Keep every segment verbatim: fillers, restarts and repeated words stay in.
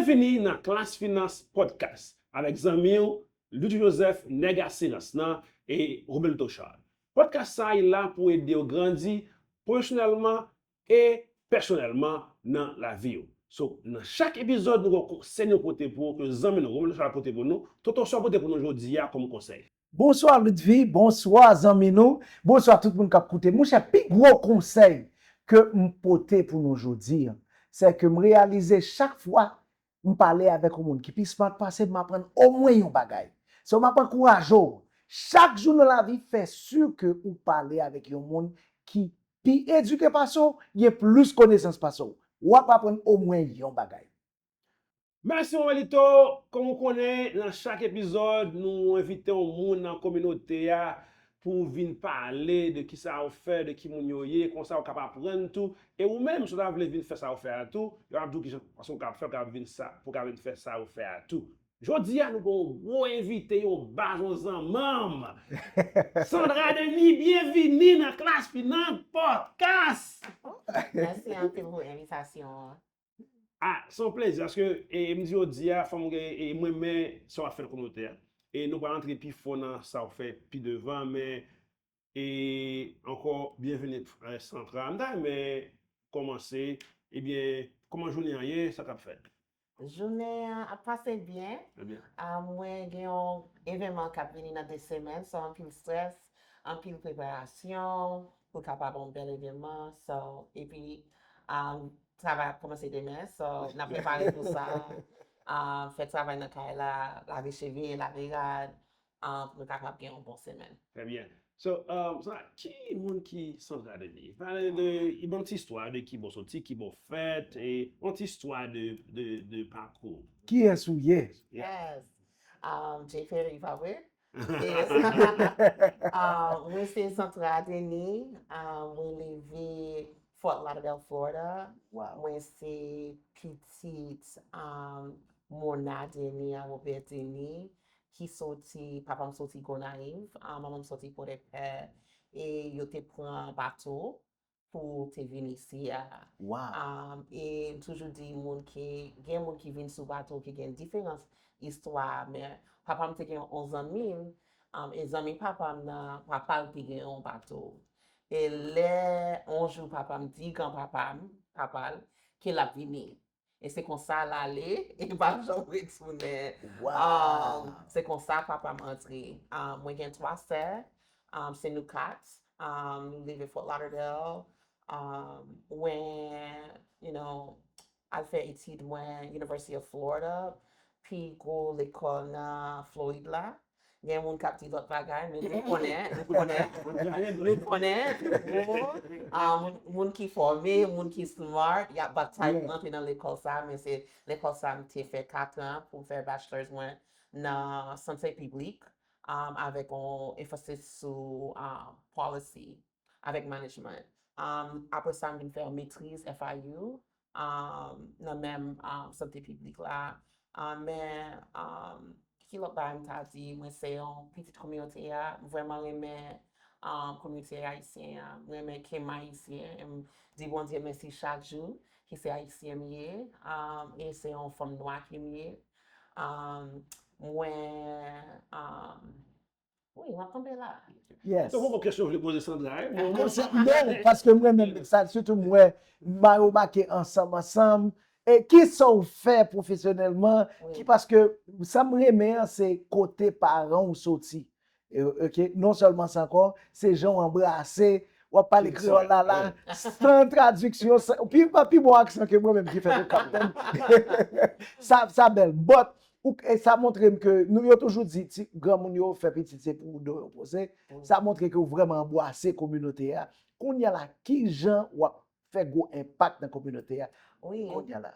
Byenvini nan Klas Finans Podcast avèk zanmi w Ludy Joseph, nèg asirans lan, e Roberto Charles. Podcast sa a la pou ede w grandi pwofesyonèlman e pèsonèlman nan lavi w. So, nan chak epizòd, nou gen yon konsèy nou pote pou ou, ke zanmi nou Roberto Charles pote pou nou, Tonton Sò pote pou nou jodi a kòm konsèy. Bonswa Ludvie, bonswa zanmi nou, bonswa tout moun k ap koute. Monchè, pi gwo konsèy ke m pote pou nou jodi a, se ke m reyalize chak fwa m pale avèk yon moun ki pi smart pase m, m aprann omwen yon bagay. So, m ap ankouraje w, chak jou nan lavi, fè si ke ou pale avèk yon moun ki pi edike pase w, gen plis konesans pase w. W ap aprann omwen yon bagay. Mèsi, Romelito. Kòm ou konnen, nan chak epizòd, nou envite yon moun nan kominote a pou vin pale de kisa yo fè, de ki moun yo ye, konsa yo kab aprann tou. E ou menm, si w ta vle vin fè sa yo fè a tou, yo ap di w kijan fason w kab fè, w kab vin sa, pou w kab vin fè sa yo fè a tou. Jodi a, nou gen yon gwo envite, yon baz, yon zanmanm. Sandra Denis, byenvini nan Klas Finans Podcast! Mèsi anpil pou envitasyon an. Ah, se yon plezi, paske e, m di jodi a, fò m gen, e, mwen men sa w ap fè nan kominote a. E nou pral antre pi fon nan sa w fè pi devan, men e, ankò, byenvini, eh, Sandra. M ta renmen kòmanse, ebyen, kòman jounen an ye, sa k ap fèt? Jounen an ap pase byen. Ebyen. Ah, mwen gen yon evènman k ap vini nan de semèn, so anpil strès, anpil preparasyon pou kapab yon bèl evènman. So, epi, ah, travay ap kòmanse demen, so n ap prepare pou sa. Ah, fè travay nan kay la, lave cheve, lave rad, ah, pou nou kapab gen yon bon semèn. Trè byen. So, um, Sandra, ki moun ki Sandra Denis? Pale de, ban m ti istwa de ki bò w soti, ki bò w fèt, e yon ti istwa de, de, de pakou. Kiyès ou ye? Yeah. Yes. Um, Jay Perry, pa vre? Yes. Ah, mwen se Sandra Denis. Ah, mwen leve Fort Lauderdale, Florida. Wow. Mwen se pitit um, Mona Denis a Robert Denis, ki soti, papa m soti Gonayiv, ah, manman m soti Pòdepè, e yo te pran bato pou te vin isi a. Wow. Um, e m toujou di moun ki, gen moun ki vin sou bato ki gen diferans istwa, men papa m te gen yon zanmi, um, e zanmi papa m nan, papa l te gen yon bato. E lè yon jou papa m di granpapa m, papa l, ke l ap vini. E se konsa l ale, e l pa janm retounen. Wow. Um, se konsa papa m antre. Um, mwen gen twa sè, um, se nou kat. Um, nou leve Fort Lauderdale. Um, mwen, you know, al fè etid mwen University of Florida, pi gwo lekòl nan Florid la. Gen moun k ap di lòt bagay, men nou konnen, nou konnen, nou konnen, pi gwo. Ah, moun, moun ki fòme, moun ki smart, y ap batay pou antre nan lekòl sa, men se lekòl sa m te fè kat an pou m fè bachelor's mwen nan sante piblik, um, avèk yon emphasis sou um, policy, avèk management. Um, apre sa, m vin fè yon metriz F I U, um, nan menm um, sante piblik la. Um, men, um, ki lòt bagay m ta di, mwen se yon pitit kominote a, m vrèman renmen um, kominote ayisyen an, m renmen ke m ayisyen, m di Bondye mèsi chak jou, ke se ayisyen m ye, um, e se yon fanm nwa ke m ye. Um, mwen, um, wi, m ap kanpe la. Yes. Se yon kesyon w vle poze Sandra, wi. Bon, Non, se- non, paske mwen menm, sa, sitou mwen, m remake ansanm, ansanm. E ki sa w fè pwofesyonèlman, Wi. ki paske sa m renmen an, se kote paran w soti. E, ok, non sèlman sa ankò, se jan w anbrase, w ap pale Wi, kreyòl la, la, wi. San tradiksyon, san, pi, pa pi bon aksan ke mwen menm ki fè tout kapten. Sa, sa bèl. But, ou, e sa montre m ke nou yo toujou di, ti, granmoun yo fè pitit se pou do yo poze. Wi. Sa montre ke w vrèman anbrase kominote a. Kounye a la, ki jan w ap fè gwo enpak nan kominote a? Wi. Kounye a la.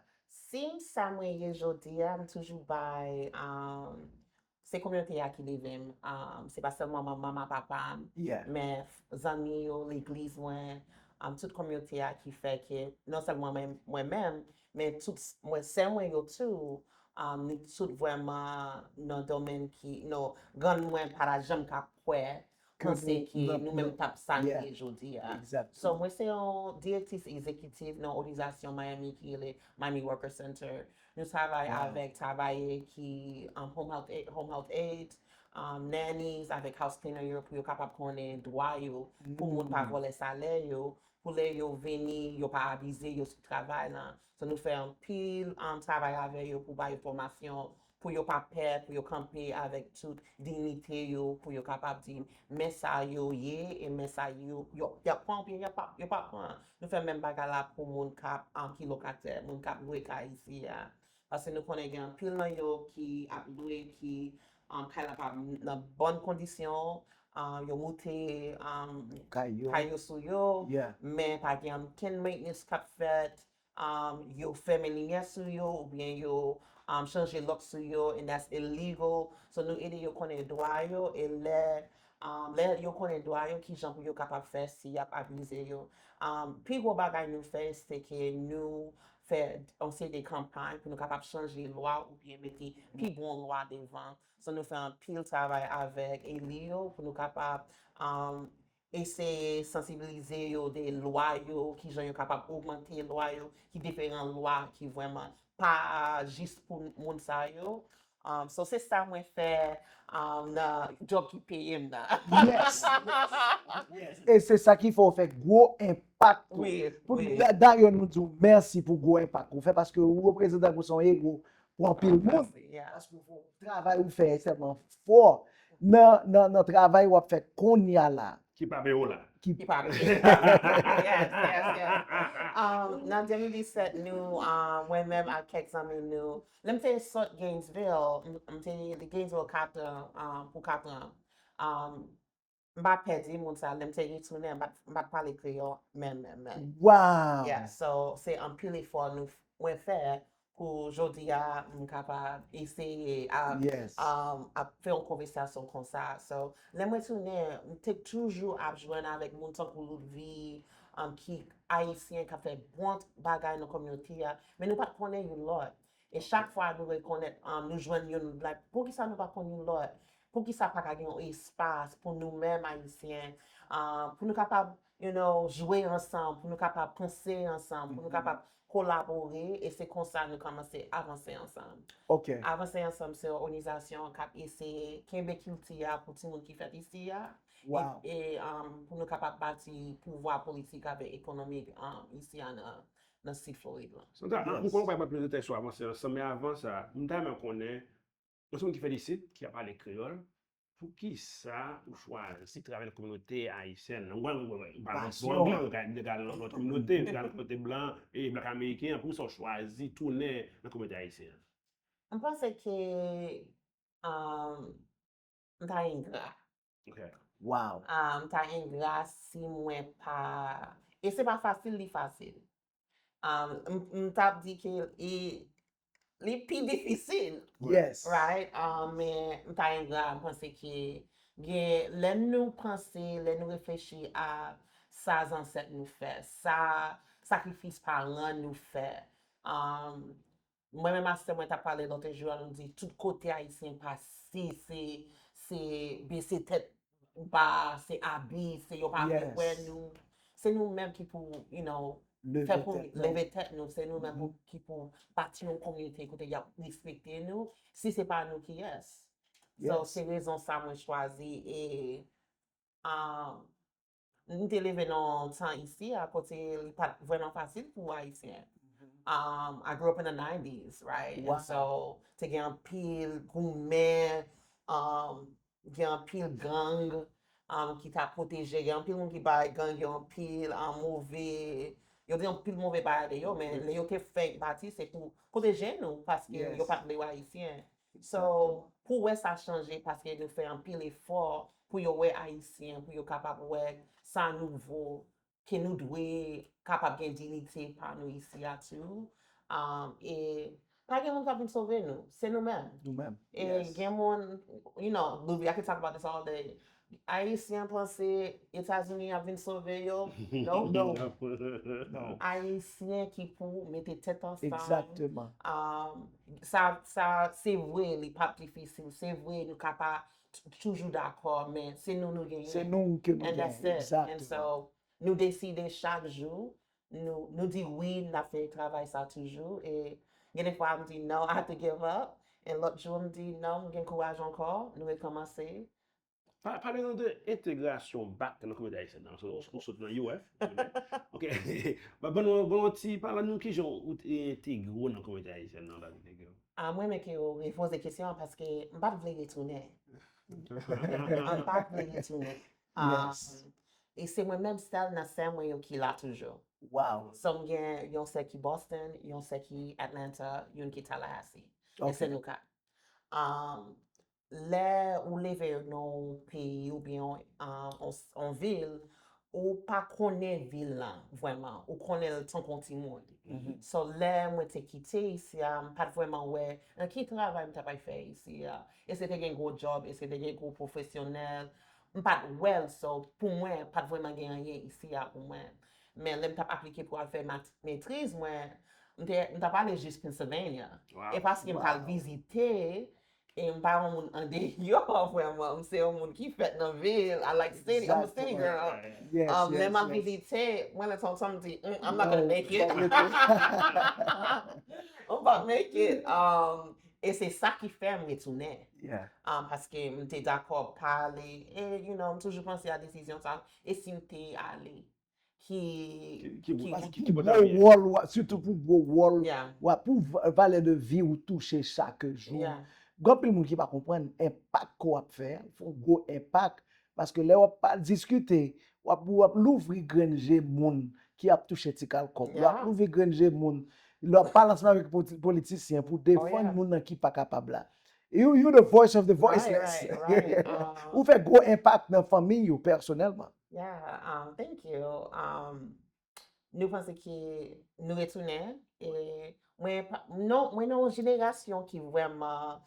Si m sa mwen ye jodi a, m toujou bay, um, se kominote a ki leve m. Um, se pa sèlman manman m ak papa m, Yeah. men f- zanmi yo, legliz mwen, um, tout kominote a ki fè ke non sèlman mwen, mwen menm, men tout s- mwen sè mwen yo tou, um, nou tout vrèman nan domèn ki, non, grann mwen pa ta janm ka kwè, Ke panse nou- ke nan- nou menm nan- t ap sa nou yeah. ye jodi a. Exactly. So, mwen se yon direktris egzekitif nan òganizasyon Miami ki rele Miami Worker Center. Nou travay avèk travayè ki um, home health aid, home health aid um, nannies, avèk house cleaner yo pou yo kapab konnen dwa yo pou moun pa vòlè salè yo, pou lè yo vini, yo pa abize yo sou travay lan. So nou fè anpil um, travay avè yo pou ba yo fòmasyon, pou yo pa pè, pou yo kanpe avèk tout diyite yo, pou yo kapab di men sa yo ye e men sa yo, yo, y ap pran oubyen y ap pa, yo pa pran. Nou fè menm bagay la pou moun k ap, um, ki lokatè, moun k ap lwe kay isi a. Paske nou konnen gen anpil nan yo ki ap lwe, ki um, kay la pa nan bòn kondisyon, um, yo moute um, kay yo sou yo, men pa gen ankenn maintenance k ap fèt, um, yo fèmen limyè sou yo oubyen yo um, chanje lòk sou yo, and that's illegal. So nou ede yo konnen dwa yo, e lè um, lè yo konnen dwa yo, kijan pou yo kapab fè si y ap abize yo. Um, pi gwo bagay nou fè, se ke nou fè yon seri de kanpay pou nou kapab chanje lwa oubyen mete pi bon lwa devan. So nou fè anpil travay avèk eli yo pou nou kapab um, eseye sansibilize yo de lwa yo, kijan yo kapab ogmante lwa yo, ki diferan lwa ki vrèman pa jis pou moun sa yo. Um, so se sa mwen fè um, nan job ki peye m nan. Yes. E se sa ki fè w fè gwo enpak tou. Dayè nou di w mèsi pou gwo enpak ou fè paske ou reprezante pou se yon ego pou anpil moun. Paske travay ou fè ekstrèmman fò nan, nan, nan travay w ap fè kounye a la. Ki pa peye w la. Ki pa peye. Yes, yes, yes. Um, nan de mil disèt, nou, um, mwen menm ak kèk zanmi nou, lè m te sot Gainesville, m te Gainesville kat an, um, pou kat an. Um, m pa pèdi moun sa, lè m te retounen, m pa t pale kreyòl, menm, menm, menm. Wow! Yeah, so, se anpil efò nou, mwen fè pou jodi a m kapab eseye ap, um, ap fè yon konvèsasyon konsa. So, lè mwen tounen, m te toujou ap jwenn avèk moun tankou Ludvie, um, ki ayisyen k ap fè bon bagay nan kominote a, men nou pa t konnen youn lòt. E chak fwa nou rekonèt, um, nou jwenn youn, like, poukisa nou pa konn youn lòt? Poukisa pa ka gen yon espas pou nou menm ayisyen, um, pou nou kapab you know, jwe ansanm, pou nou kapab panse ansanm, pou nou kapab kolabore, e se konsa nou kòmanse avanse ansanm. Ok. Avanse Ansanm se yon òganizasyon k ap eseye kenbe kilti a pou timoun ki fèt isi a, e, e um, pou nou kapab bati pouvwa politik avèk ekonomik um, isi a nan, nan Sid Florid lan. Sandra, m konnen w pral pale plis detay sou Avanse Ansanm, men avan sa, m ta renmen konnen, yon timoun ki fèt isit, ki ap pale kreyòl, poukisa ou chwazi travay nan kominote ayisyèn nan? Ou pa nan lòt kominote, ou pa nan kominote blan e blak ameriken an, poukisa ou chwazi tounen nan kominote ayisyen an? M panse ke um, m ta engra. Wow. Um, m ta engra si mwen pa. E se pa fasil, li fasil. Um, m t ap di ke li pi difisil. Yes. Right? Um, men m ta engra, m panse ke gen, lè nou panse, lè nou reflechi a sa zansèt nou fè, sa sakrifis paran nou fè. Um, mwen menm ak sè mwen t ap pale lòt jou a, nou di tout kote ayisyen pase, se, se bese tèt ba, se abi, se yo pa vle wè nou. Se nou menm ki pou, you know, fè pou leve tèt nou, se nou menm pou, ki pou bati yon kominote kote y ap respekte nou. Si se pa nou, kiyès? So, se rezon sa mwen chwazi e um, m te leve nan yon tan isi a kote li pa t vrèman fasil pou ayisyen. Um, I grew up in the nineties, right? And so, te gen anpil goumen, um, gen anpil gang um, ki ta pwoteje, gen anpil moun ki bay gang yo anpil um, move, yo di anpil move bagay de yo, men lè yo te fenk bati, se pou pwoteje nou, paske yo pa t vle wè ayisyen. So, pou wè sa chanje, paske nou fè anpil efò pou yo wè ayisyen, pou yo kapab wè sa nouvo, ke nou dwe kapab gen diyite pa nou isi a tou. Um, e pa gen moun k ap vin sove nou, se nou menm. Nou menm. E gen moun, you know, Ludvie, I could talk about this all day. Ayisyen panse Etazini ap vin sove yo. No, no. Ayisyen ki pou mete tèt ansanm. Exactement. Um, sa, sa, se vre, li p ap difisil. Se vre, nou ka pa toujou dakò, men se nou nou genyen. Se nou ke nou genyen. And that's it. And so, nou deside chak jou, nou, nou di wi, n ap fè travay sa toujou, e Gen de fwa m di, "No, I have to give up." E lòt jou, m di, "No, m gen kouraj ankò, nou rekòmanse." Pale nou de entegrasyon bak nan kominote ayisyèn nan. Ou sot nan U F. Ok. Ban nou ti pale nou kijan ou te entegre nan kominote ayisyèn nan bak. Ah, mwen men ke ou repoze kesyon an paske m pa t vle retounen. M pa t vle retounen. E se mwen menm sèl nan sè mwen yo ki la toujou. Wow. So m gen yon sè ki Boston, yon sè ki Atlanta, youn ki Tallahassee. E se nou kat. Um, lè ou leve nan yon peyi oubyen yon, um, yon, yon vil, ou pa konnen vil lan vrèman. Ou konnen l tankou yon timoun. So lè mwen te kite isi a, m pa t vrèman wè nan ki travay m ta pral fè isi a. Èske te gen gwo djòb, èske te gen gwo pwofesyonèl. M pa t wè l, so pou mwen, pa t vrèman gen anyen isi a pou mwen. Men lè m t ap aplike pou al fè mat- metriz mwen, m te, m t ap ale jis Pennsylvania. E paske m t al vizite, e m pa yon moun andeyò vrèman. M se yon moun ki fèt nan vil. I like city. I'm a city girl. Yes, Um, lè yes, m ap yes. vizite, mwen lè tonton m di, "Mm, I'm not gonna make it." M pa make it. Um, e se sa ki fè m retounen. Yeah. Um, paske m te dakò pa ale. E, you know, m toujou panse a desizyon sa. E si m te ale? Ki, Ki- ki- ki- ki- Ki ki bò gwo ta ye? Wòl, w ap- sitou pou gwo wòl, Yeah. w ap pou va- valè de vi ou touche chak jou. Yeah. Gen anpil moun ki pa konprann enpak ke w ap fè, fè yon gwo enpak. Paske lè w ap pa diskite, w ap, w ap louvri grenn je moun ki ap touche ti kal kòb. Lè w ap Yeah. louvri grenn je moun, lè w ap pale ansanm avèk poti- politisyen pou defann yeah. moun nan ki pa kapab la. You, you the voice of the voiceless. Right, right, right. Um, Ou fè gwo enpak nan fanmi yo pèsonèlman. Yeah, um, thank you. Um, nou panse ke nou retounen e mwen pa- non, mwen nan yon jenerasyon ki vrèman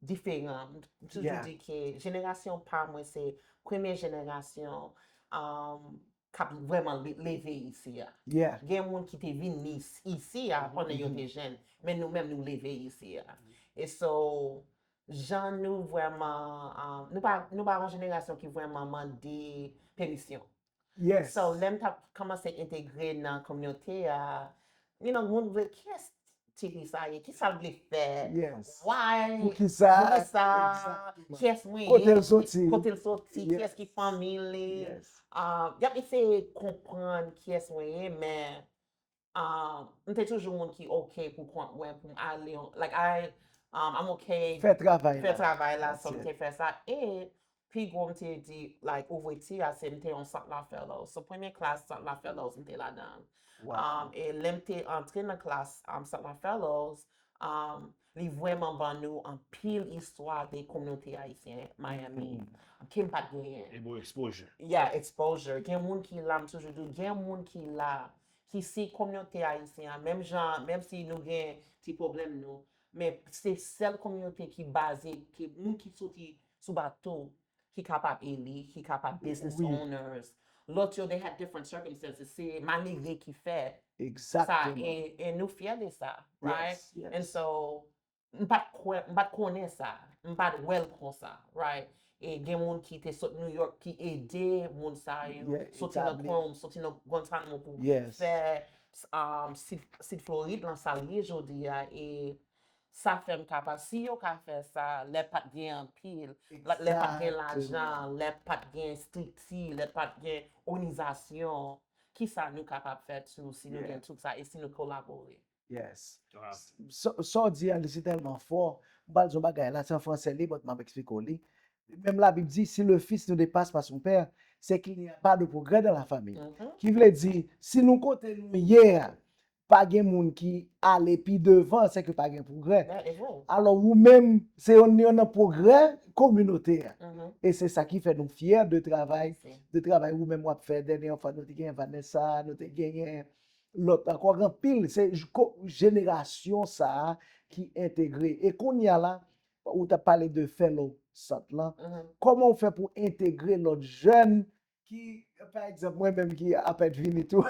diferan. M toujou Yeah. di ke jenerasyon pa mwen se premye jenerasyon um, k ap vrèman le- leve isi a. Yeah. Gen moun ki te vin is- isi a pandan yo te jèn, men nou menm nou leve isi a. E so, jan nou vrèman, um, nou pa, nou pa yon jenerasyon ki vrèman mande pèmisyon. Yes. So, lè m t ap kòmanse entegre nan kominote a, you know, moun vle, "Kiyès ti fi sa ye? Kisa l vle fè? Yes. Why? Poukisa? Poukisa? Exactement. Kiyès mwen ye? Kote l soti? Kote l soti? Yes. Kiyès ki fanmi li?" Yes. Um, y ap eseye konprann kiyès mwen ye, men um, m te toujou moun ki ok pou kont mwen, pou m ale. Like, I, um, I'm ok Fè travay fè la. travay la, That's so m it. te fè sa. E pi gwo m te di, like, ouvriti a, se m te yon Santlan Fellows. So, premye klas Santlan Fellows, m te ladan. Wow. Um, e lè m te antre nan klas um, Santlan Fellows, um, li vrèman ban nou anpil istwa de kominote ayisyen Miami. Ke m pa t genyen. E bon exposure. Yeah, exposure. Gen moun ki la, m toujou di, gen moun ki la, ki si kominote ayisyen an, menm jan, menm si nou gen ti pwoblèm nou, men se sèl kominote ki baze, ki moun ki soti sou bato, ki kapab eli, ki kapab business Wi. Owners. Lòt yo, they had different circumstances. Se malere ki fè sa, Exactement. E, e nou fyè de sa, right? Yes, yes. And so, m pa t kwè, m pa t konnen sa, m pa t wè l konsa, right? E gen moun ki te sot New York ki ede moun sa yo, Yeah, soti nan etabli. Queens, soti nan Guantanamo pou Yes. fè um, Sid, Sid Florid lan sa l ye jodi a, e sa fè m kapab, si yo ka fè sa, lè pa t gen anpil, la- lè pa t gen Exactement. Lajan, lè pa t gen estrikti, lè pa t gen òganizasyon, kisa nou kapab fè tou si nou Yeah. Gen tout sa e si nou kolabore? Yes. Wow. Sa sa w di a, li se tèlman fò. M pral di yon bagay la, se an fransè li, but m ap eksplike w li. Menm Labib di, si le fils ne dépasse pas son père, c'est qu'il n'y a pas de progrès dans la famille. Mhm. Ki vle di, si nou kote nou ye a, pa gen moun ki ale pi devan, se ke pa gen pwogrè. That is right. Alò, ou menm, se yon, yon nan pwogrè kominote a. Mhm. E se sa ki fè nou fyè de travay, Mèsi. de travay ou menm w ap fè. Dènyè fwa, nou te gen Vanessa, nou te genyen lòt ankò, anpil. Se j- ko- jenerasyon sa a ki entegre. E kounye a la, ou t ap pale de fellow sant lan. Mhm. Kòman w fè pou entegre lòt jèn ki, pa egzanp, mwen menm ki apèn vini tou.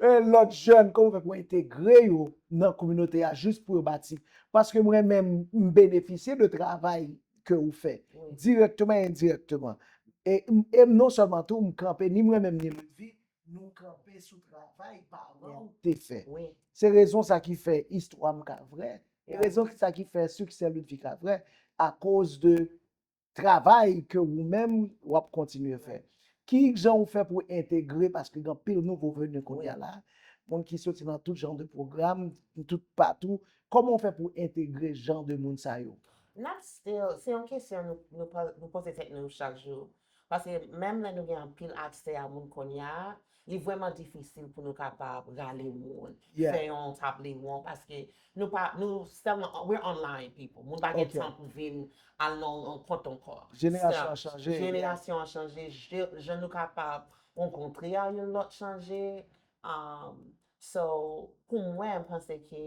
E lòt jèn, kòman w fè pou entegre yo nan kominote a jis pou yo bati? Paske mwen menm, m benefisye de travay ke ou fè, Wi. dirèkteman e endirèkteman. E, e non sèlman tou, m kanpe, ni mwen menm, ni Ludvie, nou kanpe sou travay paran w te fè. Se rezon sa ki fè istwa m ka vrè. Se rezon sa ki fè siksè Ludvika vrè, akoz de travay ke ou menm w ap kontinye fè. Ki jan ou fè pou entegre, paske gen anpil nouvo veni kounye a la, moun ki soti nan tout jan de pwogram, tout patou, kòman ou fè pou entegre jan de moun sa yo? N ap still, se yon kesyon nou, nou, pa- nou poze tèt nou chak jou. Paske menm lè nou gen anpil aksè a moun kounye a, li vrèman difisil pou nou kapab rale moun, Yeah. fè yon table won, paske nou pa, nou sèlman, we're online people. Moun pa gen Ok. tan pou vin al nan yon kont ankò. Jenerasyon an chanje. Jenerasyon an chanje, je- jan nou kapab rankontre a youn lòt chanje. Um, so, pou mwen, m panse ke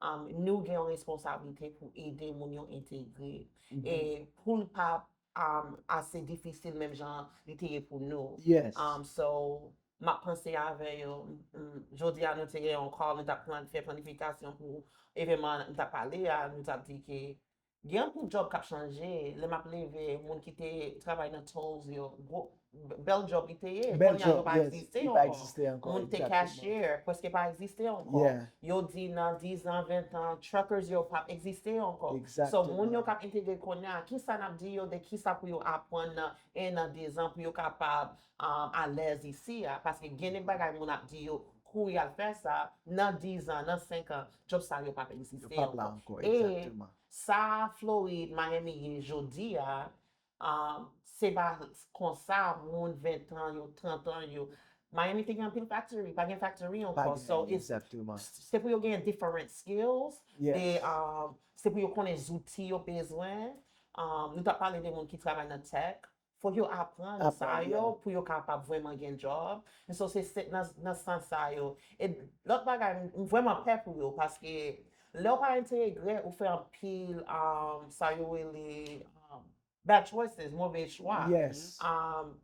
um, nou gen yon responsablite pou ede moun yo entegre. E pou l pa um, ase difisil menm jan li te ye pou nou. Yes. Um, so, m ap panse avè yo. M- m- Jodi a nou te gen yon call, nou t ap plan, fè planifikasyon pou evènman nou t ap pale a, nou t ap di ke gen anpil job k ap chanje. Lè m ap leve, moun ki te travay nan tolls yo, gwo, bèl job li te ye. Bèl Kounye a yo job, pa yes. egziste Li pa ankò. egziste ankò, Moun te egzakteman. Cashier, prèske pa egziste ankò. Yeah. Yo di nan diz an, ven an, truckers yo p ap egziste ankò. So, Egzakteman. Moun yo k ap entegre kounye a, kisa n ap di yo de kisa pou yo aprann nan en an, de zan pou yo kapab um, alèz isi a? Paske gen de bagay moun ap di yo kouri al fè sa, nan diz an, nan senk an, job sa yo p ap Yo egziste p ap la ankò. ankò, E egzakteman. Sa Florid, Miami ye jodi a, um, se pa konsa moun ven an yo, trant an yo. Miami te gen anpil factory, pa gen factory Pa ankò. gen, So, it's- egzakteman. se pou yo gen different skills, Yes. e um, se pou yo konnen zouti yo bezwen. Um, nou t ap pale de moun ki travay nan tech. Fòk yo aprann sa Aprann, yo yeah. Pou yo kapab vrèman gen job. And so, se se- nan, nan sans sa yo. E lòt bagay, m m vrèman pè pou yo, paske lè w pa entegre, ou fè anpil um, sa yo rele um, bad choices, move chwa. Yes. Um,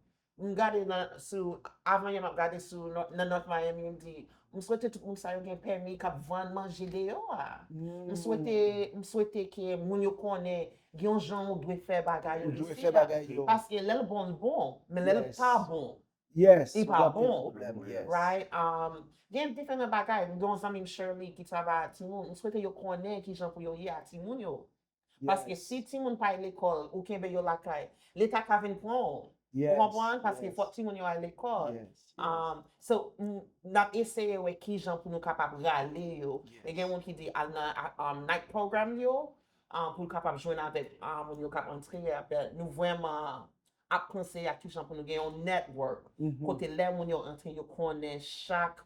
m gade nan, sou, avan yè m ap gade sou Nò- nan North Miami, m di, m swete tout moun sa yo gen pèmi k ap vann manje deyò a. M swete, m swete ke moun yo konnen gen yon jan ou dwe fè bagay yo Ou dwe isi fè a. Bagay yo. Paske lè l bon, l bon. Men lè l Yes. Pa bon, Yes. li Ou pa gen anpil bon. Pwoblèm, yes. Right? Um, gen diferan bagay. M gen yon zanmi m Shirley ki travay ak timoun. M swete yo konnen ki jan pou yo ye ak timoun yo. Paske Yes. Si timoun pa al lekòl, ou kenbe yo lakay, Leta ka vin pran w. Yes. Ou konprann? Paske Yes. Fòk timoun yo al lekòl. Yes. Um, so, m- n ap eseye wè ki jan pou nou kapab rale yo. E gen moun ki di al nan a- um, night program yo, um, pou l kapab jwenn avèk um, moun yo k ap antre a. But nou vrèman ap panse a ki jan pou nou gen yon network. Mhm. Kote lè moun yo antre, yo konnen chak,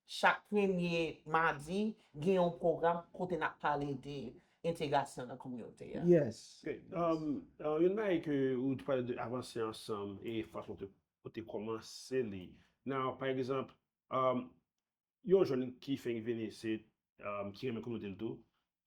chak premye madi, gen yon pwogram kote n ap pale de entegrasyon nan kominote a. Yes. Ok. Um, uh, yon bagay ke ou te pale de avanse ansanm e fason ou te, ou te kòmanse li. Now, pa egzanp, um, yon jèn ki fenk vini, se um, ki renmen kominote l tou,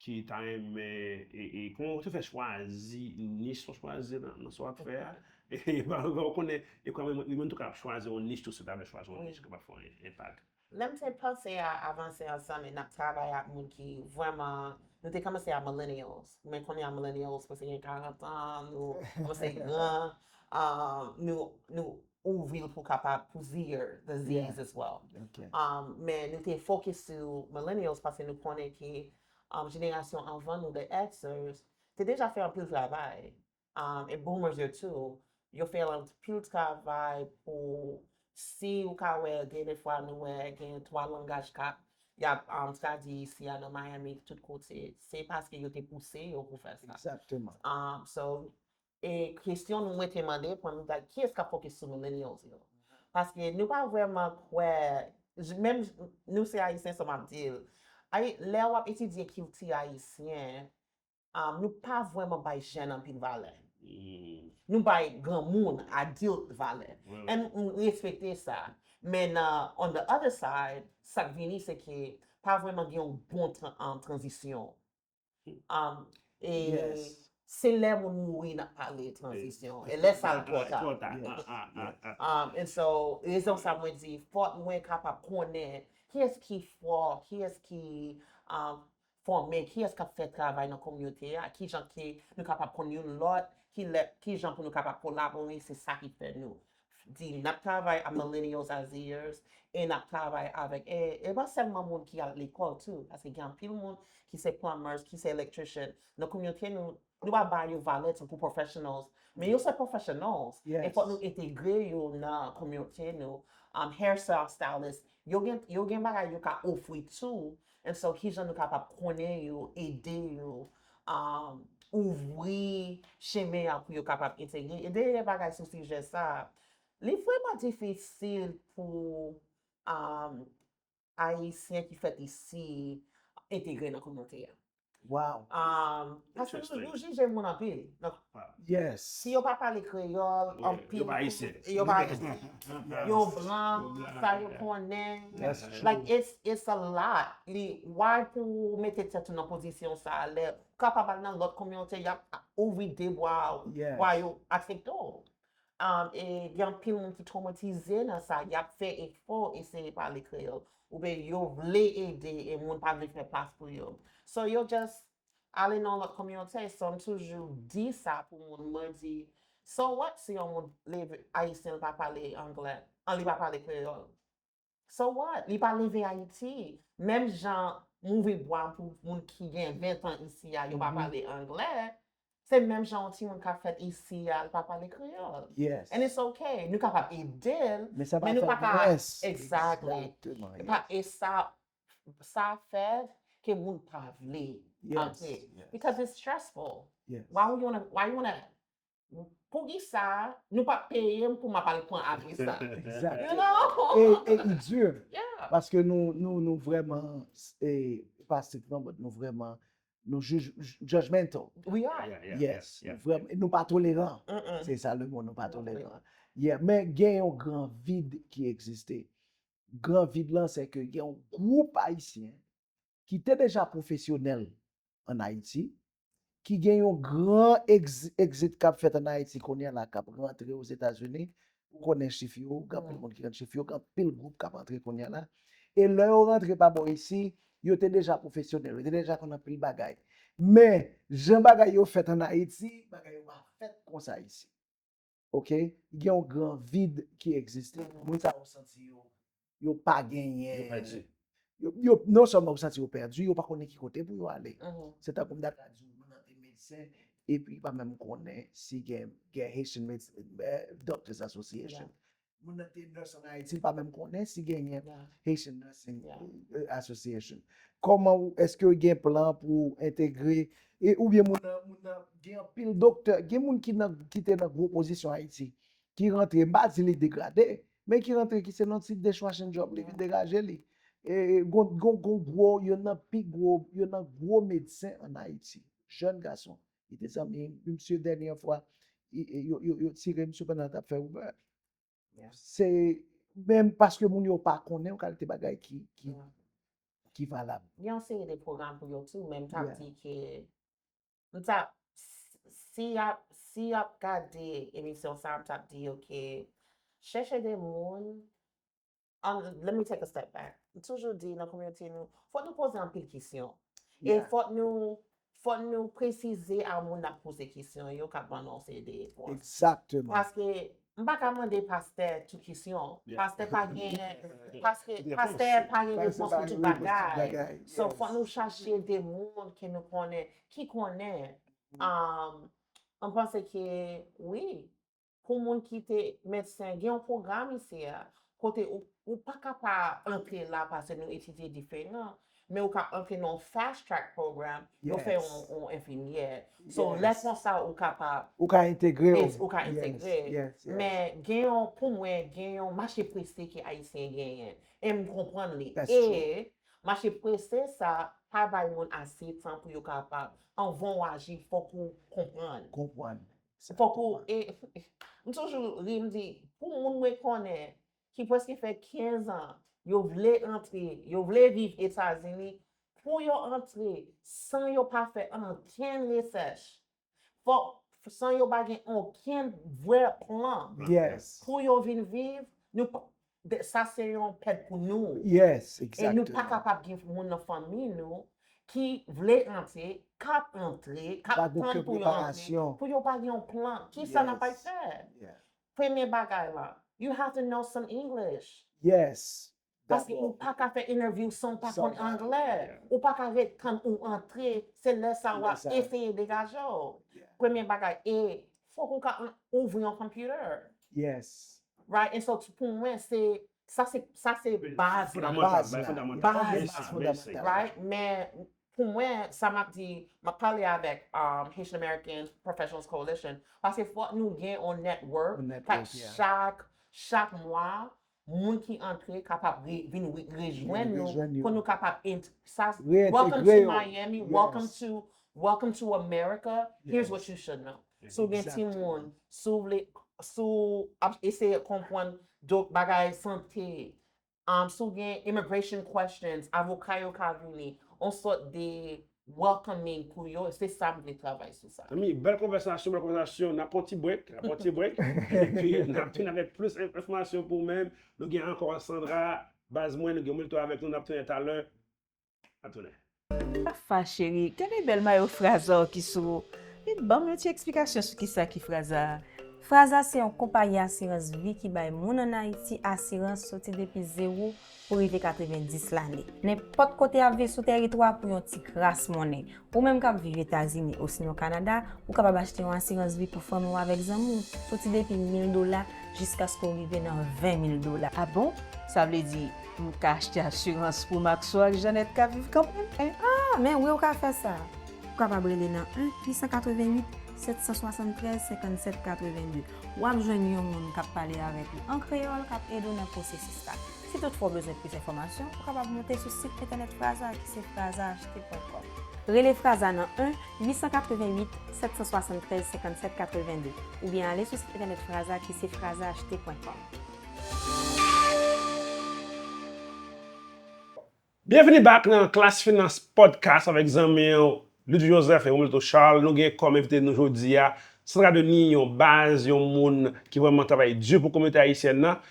ki ta renmen, e, e kòman ou te fè chwazi nich ou chwazi nan, nan sa w ap fè a? E, ou konnen, e kòman ou menm tou ka chwazi yon nich tou, se ta vle chwazi yon nich ki kapab fè yon enpak. Lè m te panse a avanse ansanm e n ap travay ak moun ki vrèman, nou te kòmanse a millennials. Men kounye a millennials, paske gen karant an, nou kòmanse gran, um, nou, nou ouvri l pou kapab pou Z, the Zs Yeah. As well. Ok. Um, men nou te focus sou millennials paske nou konnen ki um, jenerasyon anvan nou, the Xers, te deja fè anpil travay. Um, e boomers yo tou, yo fè anpil travay pou, si ou ka wè, gen de fwa nou wè gen twa langaj k ap, y ap um, tradui isi a nan Miami, tout kote. Se paske yo te pouse yo pou fè sa. Egzakteman. Um, so, e kesyon nou mwen te mande pou mwen, like, kiyès k ap focus sou millennials yo? Paske nou pa vrèman kwè, j- menm j- nou se Ayisyen, sa m ap di l. Ay, lè w ap etidye kilti ayisyen, um, nou pa vrèman bay jèn anpil valè. Nou bay granmoun, adult valè. Wi, wi. And m respekte sa. Men nan, on the other side, sa k vini, se ke pa vrèman gen yon bon tran- um, tranzisyon. Um, e Yes. Se lè moun mouri, n ap pale tranzisyon. E lè sa l twò ta. Twò ta. Yes. Ah, ah, ah, ah. Um, and so, rezon sa mwen di, fòk mwen kapab konnen kiyès ki fò, kiyès ki um, fòme, kiyès k ap fè travay nan kominote a, ki jan ke nou kapab konn youn lòt, ki lè, ki jan pou nou kapab kolabore, se sa ki fè nou. di n ap travay a millennials, a Zers, e n ap travay avèk, e, e pa sèlman moun ki al lekòl tou, paske gen anpil moun ki se plumbers, ki se electrician. Nan kominote nou, nou pa ba yo valè tankou professionals, men yo se professionals. E fòk nou entegre yo nan kominote nou. Um, hairstyle stylist, yo gen, yo gen bagay yo ka ofri tou. And so, kijan nou kapab konnen yo, ede yo, um, ouvri chemen an pou yo kapab entegre. E dèyè bagay sou sijè sa, li vrèman difisil pou, um, Ayisyen ki fèt isi entegre nan kominote a. Wow. Um, paske nou, nou jije moun anpil. Donk, Yes. si yo pa pale kreyòl, anpil. Yo pa Ayisyen. Yo pa Ayisyen. Yo blan, sa yo konnen. That's true. Like, it's, it's a lot. Li, why pou w mete tèt ou nan pozisyon sa a lè ou kapab al nan lòt kominote, y ap ouvri de bra, Yes. bra yo aksepte w. Um, e gen anpil moun ki twomatize nan sa, y ap fè efò eseye pale kreyòl. Oubyen yo vle ede e moun pa vle fè plas pou yo. So yo just ale nan lòt kominote, so m toujou di sa pou moun, mwen di, so what si yon moun leve, Ayisyen, li pa pale anglè, an, li pa pale kreyòl? So what? Li pa leve Ayiti. Menm jan m ouvri bra pou moun ki gen ven tan isi a, yo pa pale anglè. Se menm jan yon timoun k ap fèt isi a, li pa pale kreyòl. Yes. And it's okay. Nou kapab ede l, Men sa pa men nou fè pa ka. Mwens. Exactly. Exactement. E pa, e sa, sa fè ke moun pa vle Yes. antre. Because it's stressful. Yes. Why you wanna, why you wanna, pou ki sa, nou pa peye m pou m ap al pran apre sa. Exactement. You know? E, e li di, Yeah. paske nou, nou, nou vrèman, e, pa strictman, but nou vrèman, nou jij, judgmental. We are. Yeah, yeah, Yes. yeah, Nou vrèman, nou pa toleran. Mm-mm. Se sa le mo, nou pa toleran. Yeah, men gen yon gran vid ki egziste. Gran vid lan, se ke gen yon gwoup Ayisyen ki te deja pwofesyonèl an Ayiti, ki gen yon gran ex, exit k ap fèt an Ayiti kounye a la, k ap rantre Ozetazini. Ou konnen chif yo, gen anpil moun ki rann chif yo, gen anpil gwoup k ap rantre kounye a la. E lè yo rantre pa bò isi, yo te deja pwofesyonèl, yo te deja konn anpil bagay. Men, jan bagay yo fèt an Ayiti, bagay yo pa fèt konsa isi. Oke? Gen yon gran vid ki egziste. Moun sa yo santi yo, yo pa genyen. Yo pèdi. Yo, yo, non sèlman yo santi yo pèdi, yo pa konnen ki kote pou yo ale. Mhm. Se tankou m ta ka di w, moun nan te medsen, epi li pa menm konnen si gen, gen Haitian Med, eh, Doctors Association. Yeah. Moun nan te nurse an Ayiti, li pa menm konnen si genyen Yeah. Haitian Nursing Yeah. eh, Association. Kòman ou, èske gen plan pou entegre, e, oubyen moun nan, moun nan, gen anpil doktè, gen moun ki nan, ki te nan gwo pozisyon Ayiti, ki rantre, m pa di li degrade, men ki rantre, ki se nan ti dishwashing job, li vin degaje li. E, gon, gon, gon gwo, youn nan pi gwo, youn nan gwo medsen an Ayiti, jèn gason. Li te zanmi misye dènye fwa, i- i- yo, yo, yo tire misye pandan l t ap fè Uber. Yeah. Se menm paske moun yo pa konnen yon kalite bagay ki, ki, Yeah. ki valab. Gen yon seri de pwogram pou yo tou, men m t ap Yeah. di ke, m t ap, si y ap, si y ap gade emisyon sa, m t ap di yo ke, chèche de moun, um, let me take a step back. M toujou di nan kominote nou, fòk nou poze anpil kesyon. E Yeah. fòk nou, fòk nou presize a moun n ap poze kesyon yo k ap ban nou yon seri de repons. Egzakteman. Paske m pa ka mande pastè tout kesyon. Yeah. Pastè pa gen, paske Repons. Pastè pa gen Pastè repons pa pou gen tout repons pou tout bagay. bagay. So, Yes. fòk nou chache de moun ke nou konnen, ki konnen. Um, mwen panse ke, wi, pou moun ki te medsen, gen yon pwogram isi a, kote ou, ou pa ka pa antre la paske nou etidye diferan, men ou ka antre nan yon fast track program, yo fè Yes. yon, yon enfimyè. So, Yes. lè konsa ou kapab, Ou ka entegre. Yes, ou ka Yes, entegre. yes, yes. Men gen yon, pou mwen, gen yon mache prese ke Ayisyen genyen. E m konprann li. That's E mache prese sa pa bay moun ase tan pou yo kapab, anvan w aji, fòk ou konprann. Konprann. Sa Fòk ou, e, m toujou ri, m di, pou moun mwen konnen, ki prèske fè kenz an, yo vle antre, yo vle viv Etazini, pou yo antre san yo pa fè ankenn resèch, fòk, san yo pa gen ankenn vrè plan Yes. pou yo vin viv, nou pa, de- sa se yon pèt pou nou. Yes, E nou pa egzakteman. Kapab gen moun nan fanmi nou ki vle antre, k ap antre, k ap Pa gen tann okenn pou yo antre, preparasyon. Pou yo pa gen yon plan. Kisa n ap Yes. fè? Yeah. Premye bagay la, You have to know some English. Yes. Paske ou pa ka fè interview san w pa konn anglè. Ou pa ka ret tann ou antre, se lè sa w ap eseye degaje w. Premye bagay, e fòk ou ka ouvri yon computer. Yes. Right? And so pou mwen, se sa se sa se baz la. Baz la. Baz la. Right? Men pou mwen, sa m ap di, m ap pale avèk um, Haitian American Professionals Coalition, paske fòk nou gen yon network, chak chak mwa, moun ki antre kapab vin rejwenn nou pou nou kapab sa welcome to Miami, welcome to welcome to America, here's what you should know. Si w gen timoun, si w vle, si w ap eseye konprann dot bagay sante, um, si w gen immigration questions, avoka yo ka vini, on sòt de welcoming pou yo, se sa m vle travay sou sa. Zanmi, bèl konvèsasyon, bèl konvèsasyon. N ap pran ti break, n ap pran ti break. Epi n ap vin avèk plis enfòmasyon pou ou menm. Nou gen ankò Sandra, baz mwen, nou gen Milton avèk nou, n ap tounen talè. N ap tounen. Fafa cheri, gade bèl mayo Fraza ki sou ou. Vin ban m yon ti eksplikasyon sou kisa ki Fraza a. Fraza se yon konpayi asirans vi ki bay moun ann Ayiti asirans soti depi zewo pou rive katrevenndis lane. Nenpòt kote y ap viv sou tèritwa pou yon ti kras monnen. Ou menm k ap viv Etazini osinon Kanada, ou kapab achte yon asirans vi pou fanmi w avèk zanmi w, soti depi mil dola jiskaske w rive nan ven mil dola. A bon? Sa vle di, m ka achte asirans pou Maxo ak Jeannette k ap viv kanmenm? Ah, men wi, ou ka fè sa! Ou kapab rele nan un huit cent quatre-vingt-huit, sept cent soixante-treize, cinquante-sept quatre-vingt-deux. W ap jwenn yon moun k ap pale avèk ou an kreyòl k ap ede w nan pwosesis la. Si toutfwa w bezwen plis enfòmasyon, ou kapab monte sou sit entènèt Fraza ki se fraza achte pwen kòm. Rele Fraza nan un huit cent quatre-vingt-huit, sept cent soixante-treize, cinquante-sept quatre-vingt-deux oubyen ale sou sit entènèt Fraza ki se fraza achte pwen kòm. Byenvini back nan Klas Finans Podcast avèk zanmi w Ludvie Joseph e Romilto Charles. Nou gen kòm envite nou jodi a Sandra Denis, yon baz, yon moun ki vrèman travay di pou kominote ayisyèn nan.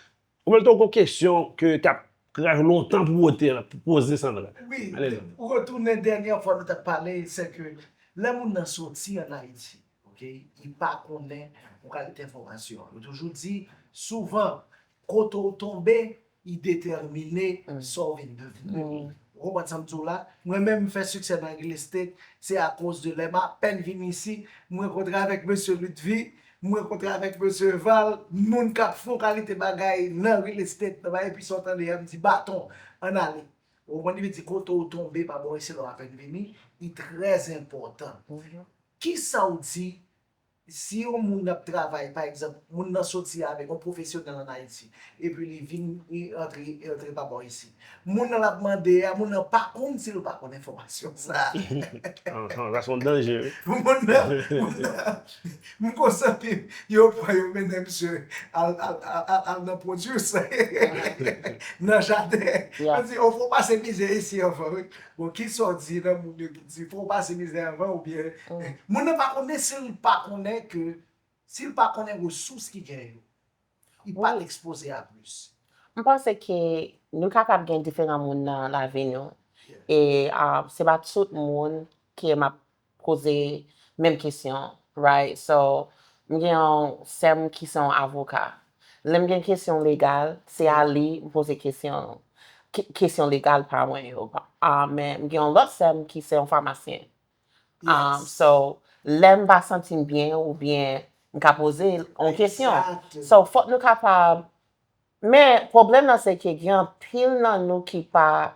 Romilto, gen yon kesyon ke t ap raje w lontan pou pote, pou poze Sandra. Wi, ou retounen dènyè fwa nou t ap pale, se ke lè moun nan soti ann Ayiti, ok, li pa konnen yon kalite enfòmasyon. Yo toujou di, souvan, kote w tonbe, li detèmine sa w vin devni. Ou konprann sa m di w la? Mwen menm, m fè siksè nan real estate, se akoz de lè m apèn vin isi, m rankontre avèk mesye Ludvie, m rankontre avèk mesye Val, moun k ap fè yon kalite bagay nan real estate, nan bagay, epi sa w tande a, m di, baton, ann ale. Ou konprann, li vle di kote w tonbe pa bò isi lè w apèn vini, li trè enpòtan. Kisa w di si yon moun ap travay, pa egzanp, moun nan soti avèk yon pwofesyonèl ann Ayiti, epi li vin, li antre, li antre pa bò isi. Moun nan l ap mande a, moun nan pa konn si l pa konn enfòmasyon sa a. Anhan, sa se yon danje, wi. Moun nan, moun nan, m konsantre, yo pran, yo mennen misye al, al, al, al, al nan pwodui, nan jaden. Yo di, o, fò w pase mizè isi anvan, wi. Bon, kisa w di nan moun yo ki di, fò w pase mizè anvan, oubyen, moun nan pa konnen si l pa konnen ke, si l pa konnen resous ki gen yo, li pa ekspoze a plis. M panse ke nou kapab gen diferan moun nan lavi nou. E ah, se pa tout moun ke m ap poze menm kesyon, right? So, m gen yon sè m ki se yon avoka. Lè m gen kesyon legal, se a li m poze kesyon, ke- kesyon legal pa mwen yo. Ah, men m gen yon lòt sè m ki se yon famasyen. Um, so, lè m pa santi m byen oubyen m ka poze yon kesyon. So, fòk nou kapab. Men, pwoblèm nan se ke gen anpil nan nou ki pa,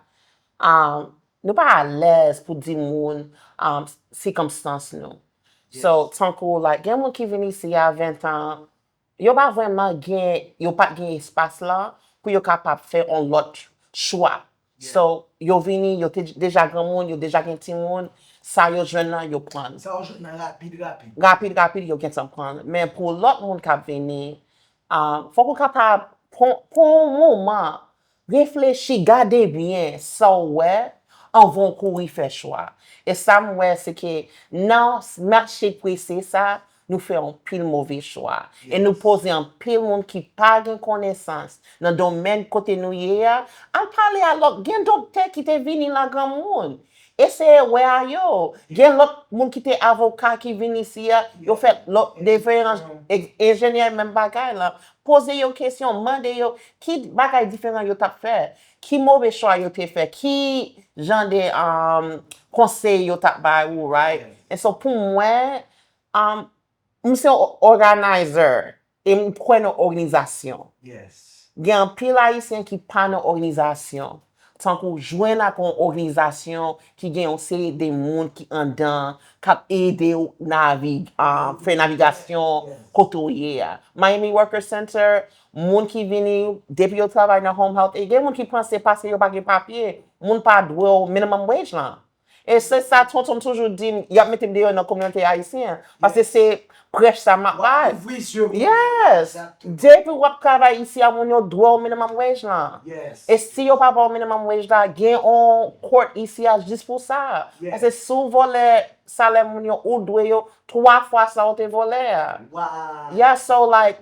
um, nou pa alèz pou di moun um, sikonstans nou. So, tankou, like, gen moun ki vin isi a ven tan, yo pa vrèman gen, yo pa t gen espas la pou yo kapab fè yon lòt chwa. So, yo vini, yo te deja granmoun, yo deja gen timoun, sa yo jwenn nan, yo pran. Sa yo jwenn nan rapid, rapid. Rapid, rapid, yo gentan pran. Men pou lòt moun k ap vini, um, fòk ou kapab pran pran yon moman, reflechi, gade byen sa w wè anvan w kouri fè chwa. E sa m wè, se ke nan mache prese sa, nou fè anpil move chwa. E nou poze anpil moun ki pa gen konesans nan domèn kote nou ye a, al pale a lòt. Gen doktè ki te vini la granmoun. eseye wè a yo. Gen lòt moun ki te avoka ki vin isi a, yo fè lòt diferans, enjenyè menm bagay la. Poze yo kesyon, mande yo ki bagay diferan yo t ap fè, ki move chwa yo te fè, ki jan de um, konsèy yo t ap bay ou, right? And so pou mwen, um, m se yon organizer e m kwè nan òganizasyon. Gen anpil Ayisyen ki pa nan òganizasyon. Tankou jwenn ak yon òganizasyon ki gen yon seri de moun ki anndan, k ap ede w navi, ah, fè navigasyon kote w ye a. Miami Worker Center, moun ki vini, depi yo travay nan home health, e gen moun ki panse paske yo pa gen papye, moun pa dwe w minimum wage lan. E se sa tonton m toujou di m, y ap mete m deyò nan kominote ayisyen. Paske se prèch sa m ap bay. Yes! Depi w ap travay isi a, moun yo dwe w minimum wage lan. E si yo pa ba w minimum wage la, gen yon court isi a jis pou sa. Paske si w vòlè salè moun yo, ou dwe yo twa fwa sa w te vòlè a. Yeah, so like,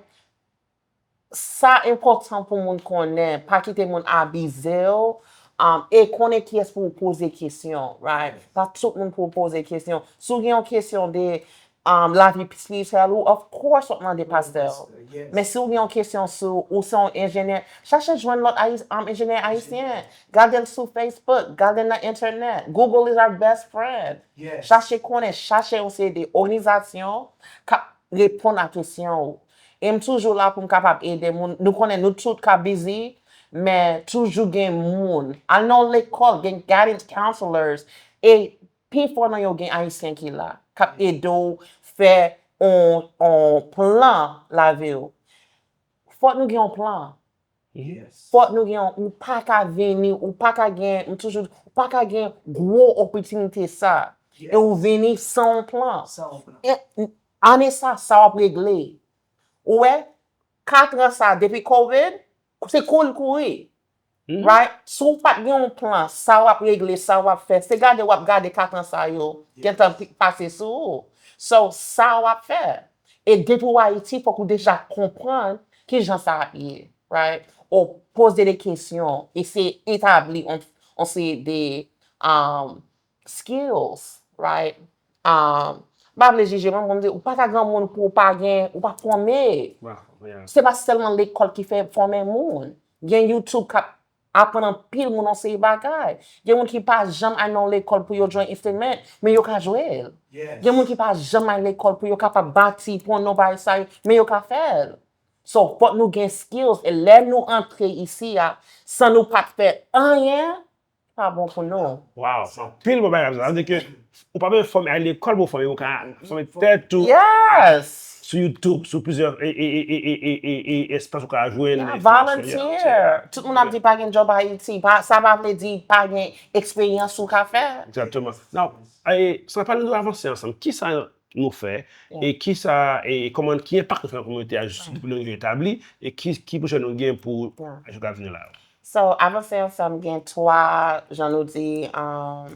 sa enpòtan pou moun konnen, pa kite moun abize w, um, e konnen kiyès pou w poze kesyon, right? Pa tout moun pou w poze kesyon. Si w gen yon kesyon de um, lavi espirityèl ou, of course, w ap mande pastè w. Men si w gen yon kesyon sou, ou se yon enjenyè, chache jwenn lòt ayi- um, enjenyè ayisyen. Gade l sou Facebook, gade l nan entènèt. Google is our best friend. Chache konnen, chache yon seri de òganizasyon k ap reponn a kesyon ou. E m toujou la pou m kapab ede moun. Nou konnen nou tout ka busy, men toujou gen moun. Al nan lekòl, gen guidance counselors. E pi fò nan yo gen Ayisyen ki la, k ap ede w fè on, on plan lavi w. Fòk nou gen yon plan. Fòk nou gen yon, ou pa ka vini, ou pa ka gen, m toujou, ou pa ka gen gwo opòtinite sa. E ou vini san yon plan. E, ane sa, sa w ap regle. Ou wè, kat an sa, depi covid, se kouri kouri. Right? Si w pa t gen yon plan, sa w ap regle, sa w ap fè, se gade w ap gade kat an sa yo gentan pi- pase sou ou. So, sa w ap fè. E depi w Ayiti, fòk ou deja konprann ki jan sa ap ye. Right? Ou poze de kesyon, eseye etabli on, on seri de um, skills, right? Um, m pa vle jije moun, pou m di, ou pa ka granmoun pou ou pa gen, ou pa fòme. Se pa sèlman lekòl ki fè fòme moun. Gen YouTube k ap aprann anpil moun yon seri bagay. Gen moun ki pa janm al nan lekòl pou yo jwe enstriman, men yo ka jwe l. Gen moun ki pa janm al lekòl pou yo kapab bati, pran non bagay sa yo, men yo ka fè l. So, fòk nou gen skills. E lè nou antre isi a, san nou pa t fè anyen, pa bon pou nou. Wow, anpil bon bagay sa. Sa vle di ke ou pa bezwen fòme al lekòl pou fòme, ou ka fòme tèt ou sou YouTube, sou plizyè e, e, e, e, e, e, e, espas ou ka jwe l. Volunteer. Tout moun ap di pa gen djòb Ayiti. Pa, sa pa vle di pa gen eksperyans ou ka fè. Exactement. Now, e, sa pale de avanse ansanm. Ki sa nou fè, e kisa, e kòman, ki enpak nou fè nan kominote a jis depi nou rive etabli, e ki, ki pwojè nou gen pou ane k ap vini la yo? So, Avanse Ansanm gen twa, jan nou di, um,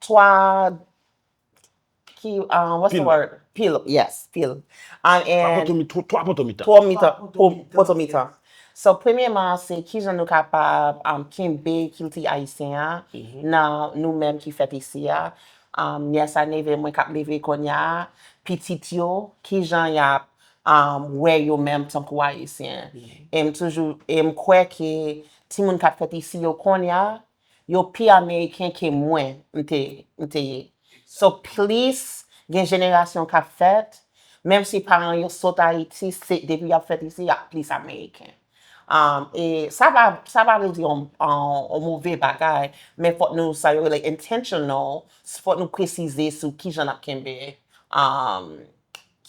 twa, ki, um, what's the word? Pil, yes, pil. Um, and twa poto mitan. Twa poto mitan. So, premyèman, se kijan nou kapab, um, kenbe kilti ayisyen an nan nou menm ki fèt isi a. Um, nyès a neve mwen k ap leve kounye a, pitit yo, kijan y ap, um, wè yo menm tankou Ayisyen. E m toujou, e m kwè ke timoun k ap fèt isi yo kounye a, yo pi Ameriken ke mwen, m te, m te ye. So, plis gen jenerasyon k ap fèt, menm si paran yo sot Ayiti, se, depi y ap fèt isi, y ap plis Ameriken. Um, e sa pa, sa pa vle di yon, yon, yon move bagay, men fòk nou, sa yo rele intentional, fòk nou presize sou kijan n ap kenbe, um,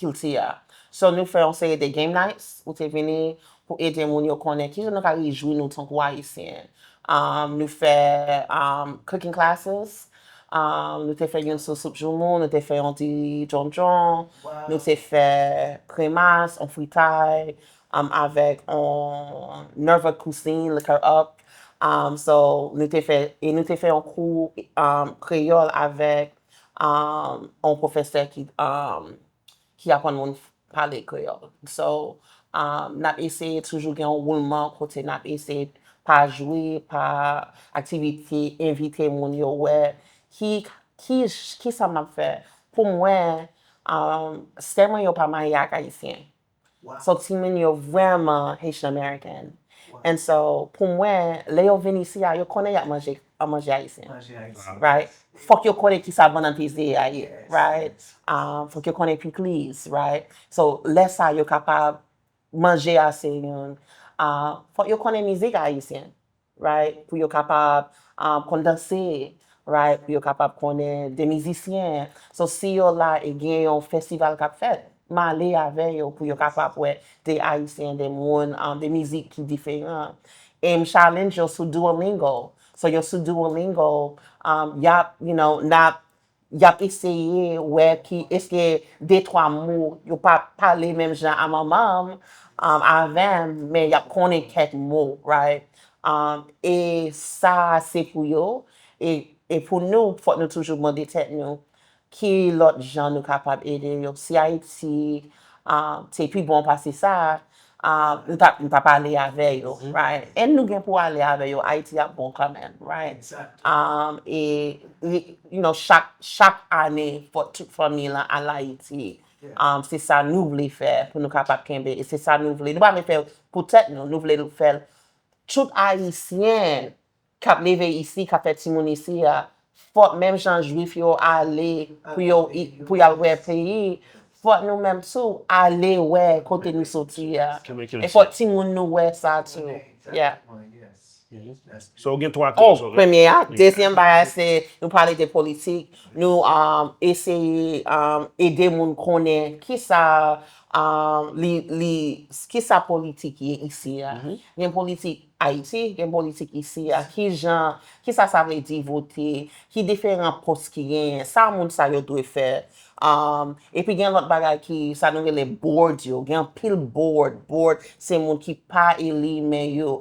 kilti a. So, nou fè yon seri de game nights, ou te vini pou ede moun yo konnen kijan nou ka rejwi nou tankou Ayisyen. Um, nou fè, um, cooking classes, um, nou te fè youn sou soup joumou, nou te fè yon diri djondjon, nou te fè kremas, yon fritay, um, avèk yon nerve de cuisine, liqueur up. Um, so, nou te fè, e nou te fè yon kou, um, kreyòl avèk, um, yon pwofesè ki, um, ki aprann moun pale kreyòl. So, um, n ap eseye toujou gen yon woulman kote n ap eseye pa jwe, pa aktivite, envite moun yo wè ki, ki, ki sa m ap fè. Pou mwen, um, sè mwen yo pa marye ak Ayisyen. So timoun yo vrèman Haitian American. And so, pou mwen, lè yo vin isi a, yo konnen y ap manje, ap manje ayisyen. Right? Fòk yo konnen ki sa bannann peze a ye, right? Um, fòk yo konnen pikliz, right? So, lè sa, yo kapab manje a se youn. Ah, fòk yo konnen mizik ayisyen, right? Pou yo kapab, um, konn danse, right? Pou yo kapab konnen de mizisyen. So, si yo la e gen yon festival k ap fèt, m ale avè yo pou yo kapab wè de ayisyen, de moun, um, de mizik ki diferan. E m challenge yo sou Duolingo. So, yo sou Duolingo, um, y ap, you know, n ap y ap eseye wè ki, èske de twa mo, yo pa pale menm jan a manman m, um, avè m, men y ap konnen kèk mo, right? Um, e sa se pou yo, e, e pou nou, fòk nou toujou mande tèt nou, ki lòt jan nou kapab ede yo? Si Ayiti, um, te pi bon pase sa, um, nou t ap, nou t ap ale avè yo, right? E nou gen pou ale avè yo, Ayiti ap bon kanmenm, right? Um, e, e, you know, chak, chak ane, fòk tout fanmi lan al Ayiti. Um, se sa nou vle fè pou nou kapab kenbe. E se sa nou vle. Nou pa vle fè l pou tèt nou. Nou vle fè l tout Ayisyen k ap leve isi, k ap fè timoun isi a, fòk menm jan Jwif yo ale pou yo, pou y al wè peyi, fòk nou menm tou ale wè kote nou soti a. E fòk timoun nou wè sa tou. Yeah. So, ou gen twa Oh, premye a. Dezyèm bagay, se nou pale de politik. Nou um, eseye um, ede moun konnen kisa, um, li, li, kisa politik ye isi a. Gen politik Ayiti, gen politik isi a. Ki jan, kisa sa vle di vote, ki diferan pòs ki genyen, sa moun sa yo dwe fè. Um, epi gen lòt bagay ki sa nou rele board yo. Gen anpil board. Board se moun ki pa eli men yo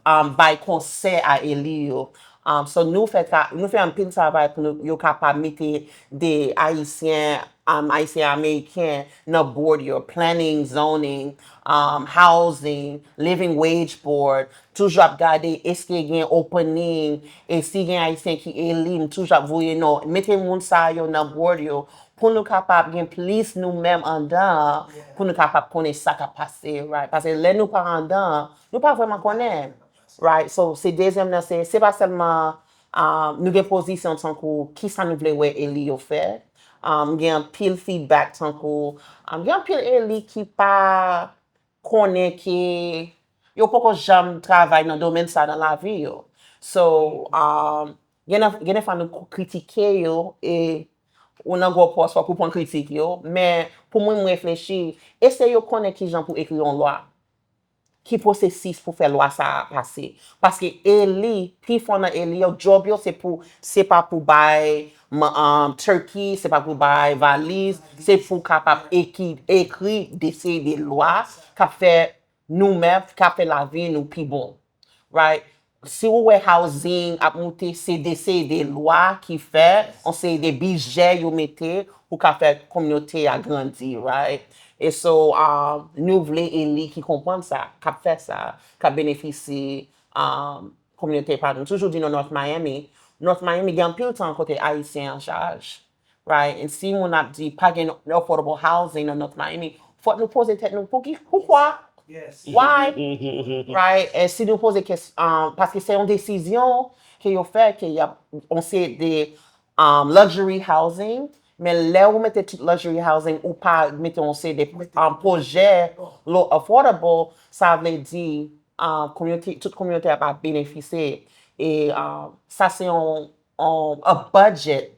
um, bay konsèy a eli yo. Um, so nou fè, nou fè anpil travay pou nou, yo kapab mete de Ayisyen, um, Ayisyen Ameriken nan board yo, planning, zoning, um, housing, living wage board, toujou ap gade èske gen opening, e si gen Ayisyen ki eli, m toujou ap voye non, mete moun sa yo nan board yo, pou nou kapab gen plis nou menm andan, pou nou kapab konnen sa k ap pase, right? Paske lè nou pa andan, nou pa vrèman konnen, right? So, se dezyèm nan, se, se pa sèlman um, nou gen pozisyon tankou kisa nou vle wè eli yo fè. Um, gen anpil feedback tankou, um, gen anpil eli ki pa konnen ke yo poko janm travay nan domèn sa nan lavi yo. So, um, gen, gen de fwa nou kritike yo e ou nan gwo pòs fòk ou pran kritik yo, men pou mwen m reflechi, èske yo konnen kijan pou ekri yon lwa? Ki pwosesis pou fè lwa sa a pase? Paske eli, pifò nan eli yo, djòb yo se pou, se pa pou bay um, turkey, se pa pou bay valiz, se pou kapab eki, ekri, deside lwa k ap fè nou menm, k ap fè lavi nou pi bon. Right? Si ou wè housing ap moute, se de seri de lwa ki fè, yon seri de bidjè yo mete pou ka fè kominote a grandi, right? E so, um, nou vle eli ki konprann sa, k ap fè sa, k ap benefisye um, kominote pa nou. Toujou di nou North Miami. North Miami gen anpil tan kote Ayisyen an chaj. Right? E si moun ap di pa gen affordable housing nan North Miami, fòk nou poze tèt nou, pouki, poukwa? Why? Right? E si nou poze kesyon, um, paske se yon desizyon ke yo fè, ke y ap, on se de um, luxury housing, men lè ou mete tout luxury housing, ou pa mete yon se de um, pwojè lo affordable, sa vle di um, kominote, tout kominote a pa benefisye. E um, sa se yon, yon a budget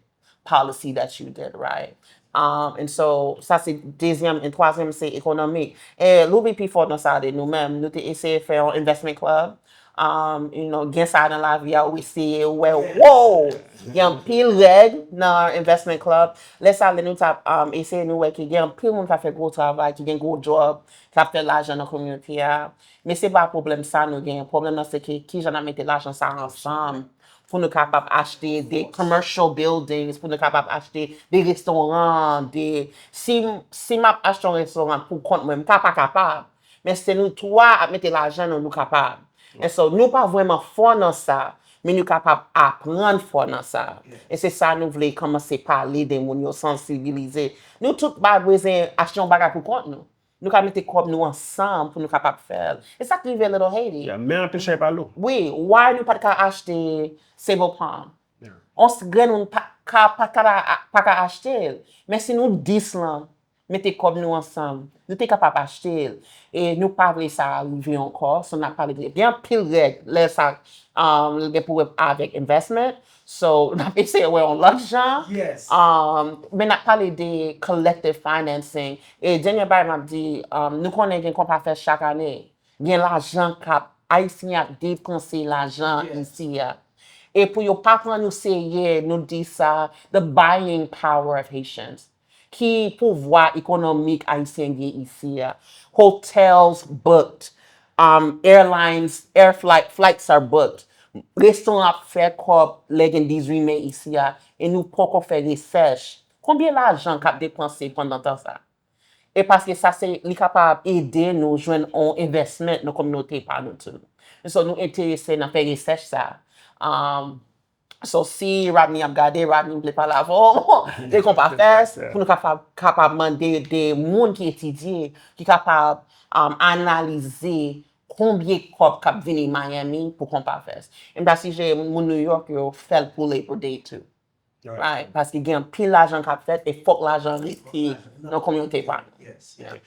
policy that you did, right? Um, and so, sa se dezyèm, e twazyèm se ekonomik. E Louis pi fò nan sa de nou menm, nou te eseye fè yon investment club. Um, you know, gen sa nan lavi a, ou eseye, ou wè, wow! Gen anpil règ nan investment club. Lè sa, lè nou t ap um, eseye, nou wè ke gen anpil moun k ap fè gwo travay, ki gen gwo djòb, k ap fè lajan nan kominote a. Men se pa pwoblèm sa nou gen. Pwoblèm nan se ke kijan n ap mete lajan sa ansanm pou nou kapab achte de commercial buildings, pou nou kapab achte de restoran, de, si, si m ap achte yon restoran pou kont mwen, m ka pa kapab. Men se nou twa ap mete lajan nou, nou kapab. And so, nou pa vrèman fò nan sa, men nou kapab aprann fò nan sa. E se sa nou vle kòmanse pale de moun yo sansibilize. Nou tout pa bezwen achte yon bagay pou kont nou. Nou ka mete kòb nou ansanm pou nou kapab fè l. E sa k rive Little Haiti. Yeah, men anpil chay pa lou. Wi, why nou pa t ka achte Sable Palm? On s- grenn moun pa ka, pa ka, pa ka achte l. Men si nou dis lan, mete kòb nou ansanm, nou te kapab achte l. E nou pa vle sa rive ankò, so n ap pale de, gen anpil règ lè sa um, gen pou wè avèk investment. So, n ap eseye wè yon lòt jan. Yes. Um, men n ap pale de collective financing. E dènye bagay m ap di, um, nou konnen gen konpa fè chak ane. Gen lajan k ap, Ayisyen ap depanse lajan isi a. E pou yo pa pran nou serye, nou di sa, the buying power of Haitians. Ki pouvwa ekonomik Ayisyen gen isi a? Hotels booked, um, airlines, air flight, flights are booked. Restoran ap fè kòb lè gen dizuit me isi a, e nou poko fè resèch. Konbyen lajan k ap depanse pandan tan sa? E paske sa se, li kapab ede nou jwenn yon investment nan kominote pa nou tou. So nou enterese nan fè resèch sa. Um, so si Rodney ap gade, Rodney vle pale avè w de konpa fès, pou nou kapab, kapab mande de moun ki etidye, ki kapab um, analize konbyen kòb k ap vini Miami pou konpa fès. E m ta sijere moun New York yo fè l pou Labor Day tou. Right? Paske gen anpil lajan k ap fèt e fòk lajan rete nan kominote pa nou. Yes, yeah.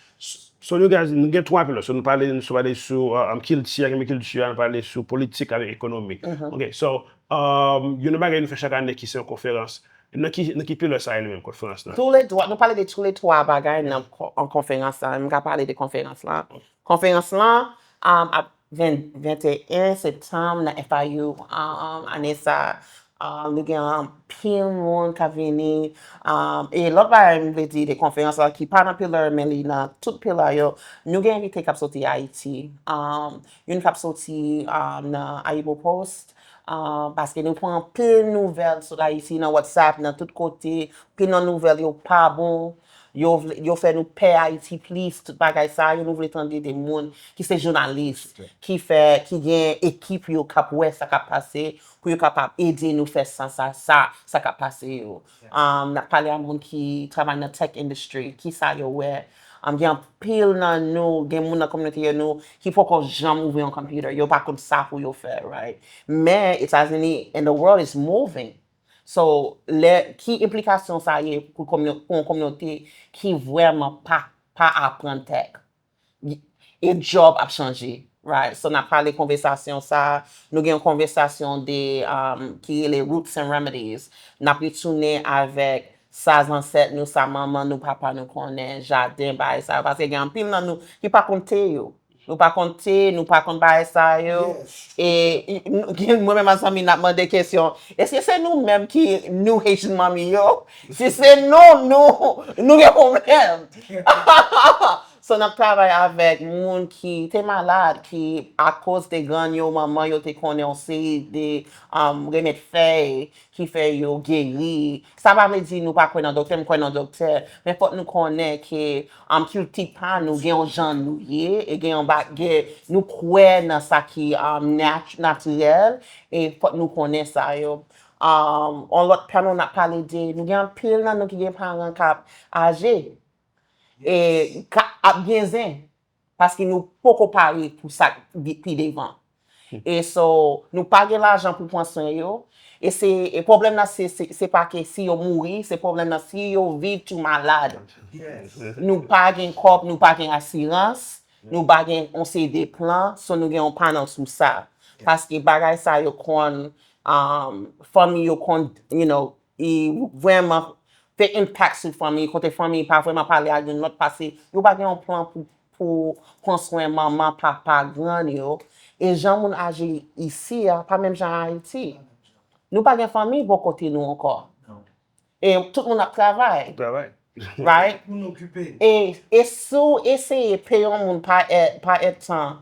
So nou gen, nou gen twa pillar. So nou pale, nou pale sou um, kilti, gen kilti, nou pale sou politik avèk ekonomi. Ok, so um, youn nan bagay nou fè chak ane ki se yon konferans. Nan ki, nan ki pillar sa ye li menm, konferans lan? Tou le twa, nou pale de tou le twa bagay nan ko- an konferans la. M ka pale de konferans la. Konferans lan um, ap ven- venteyen septanm nan F I U um, ane sa. Um, nou gen anpil moun k ap vini. Um, e lòt bagay m vle di de konferans la ki pa nan pillar men li nan tout pillar yo. Nou gen envite k ap soti Ayiti. Um, youn k ap soti um, nan Ayibopost. Um, paske nou pran anpil nouvèl sou Ayiti nan WhatsApp, nan tout kote. Anpil nan nouvèl yo pa bon. Yo, vle- yo fè nou pè Ayiti plis, tout bagay sa yo. Nou vle tande de moun ki se jounalis, ki fè, ki gen ekip yo k ap wè sa k ap pase, pou yo kapab ede nou fè sans a sa, sa k ap pase yo. Um, n ap pale a moun ki travay nan tech industry, ki sa yo wè. Um, gen anpil nan nou, gen moun nan kominote yo nou ki poko janm ouvri yon computer, yo pa konn sa pou yo fè, right? Men Etazini and the world is moving. So, lè, ki enplikasyon sa ye pou, komino- pou yon kominote ki vrèman pa, pa aprann tech? E job ap chanje, right? So, n ap pale konvèsasyon sa, nou gen yon konvèsasyon de, um, ki rele Roots and Remedies. N ap retounen avèk sa zansèt nou, sa manman nou, papa nou konnen, jaden, bagay sa yo. Paske gen anpil nan nou ki pa konn te yo. Nou pa konn te, nou pa konn bagay sa yo. E gen mwen menm ak zanmi n ap mande kesyon, èske se nou menm ki nou Haitian Mommy yo? Si se nou, nou, nou gen pwoblèm. So n ap travay avèk moun ki te malad, ki akoz de grann yo, manman yo te konnen yon seri de um, remèd fèy ki fè yo geri. Sa pa vle di nou pa kwè nan doktè, m kwè nan doktè. Men fòk nou konnen ke um, kilti pa nou, gen yon jan nou ye, e gen yon ba, gen, nou kwè nan sa ki um, nat, natirèl, e fòk nou konnen sa yo. Um, yon lòt panel n ap pale de, nou gen anpil nan nou ki gen paran k ap aje, e k ap gen zen, paske nou poko pare pou sa k pi devan. E so, nou pa gen lajan pou pran swen yo. E se e pwoblèm nan se, se, se pa ke si yo mouri, se pwoblèm nan si yo viv tou malad. Nou pa gen kòb, nou pa gen asirans, nou pa gen yon seri de plan, so nou gen yon panel sou sa. Paske bagay sa yo konn, um, fanmi yo konn, you know, e vrèman fè impact sou fanmi, kote fanmi pa vrèman pale ak youn lòt, paske yo pa gen yon plan pou, pou pran swen manman, papa, grann yo. E jan moun aji isi a, pa menm jan Ayiti. Nou pa gen fanmi bò kote nou ankò. E tout moun ap travay. Travay. Right? Moun okipe. E, e si w eseye peye yon moun pa èd, pa èd tan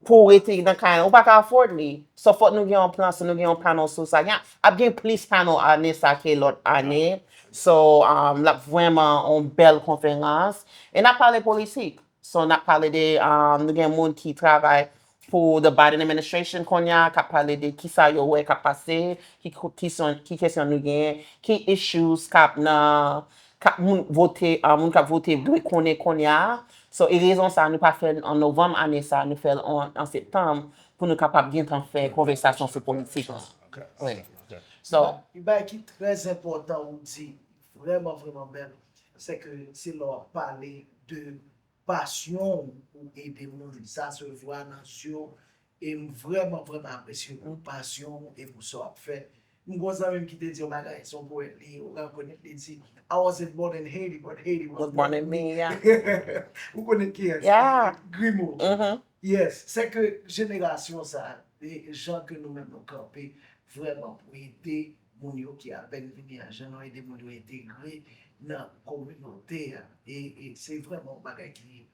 pou w rete nan kay lan, ou pa ka afford li. So fòk nou gen yon plan, si nou gen yon panel sou sa. Gen, ap gen plis panel ane sa ke lòt ane. So, um, l ap vrèman yon bèl konferans. E n ap pale politik. So, n ap pale de, um, nou gen moun ki travay pou the Biden administration kounye a, k ap pale de kisa yo wè k ap pase, ki, ki, son, ki kesyon nou genyen, ki issues k ap nan, k ap moun vote, uh, moun k ap vote dwe konnen kounye a. So, e rezon sa, nou pa fè l an novanm ane sa, nou fè l an, an septanm pou nou kapab gentan fè konvèsasyon sou politik. Wi. So, Yon bagay ki trè enpòtan ou di, vrèman, vrèman bèl, se ke se lè w ap pale de pasyon ou ede moun, sa se vwa nan zye w, e m vrèman, vrèman apresye pou pasyon ou e pou sa w ap fè. M gon zanmi m ki te di yon bagay, se yon powèt li ye, ou ka rekonèt li di, I wasn't born in Haiti, but Haiti was born in me. Ou konnen kiyès? Grimaud. Yes, se ke jenerasyon sa, e jan ke nou menm nou kanpe vrèman pou ede moun yo ki apèn vini a, jan nou ede moun yo entegre nan kominote a. E, e se vrèman yon bagay ki,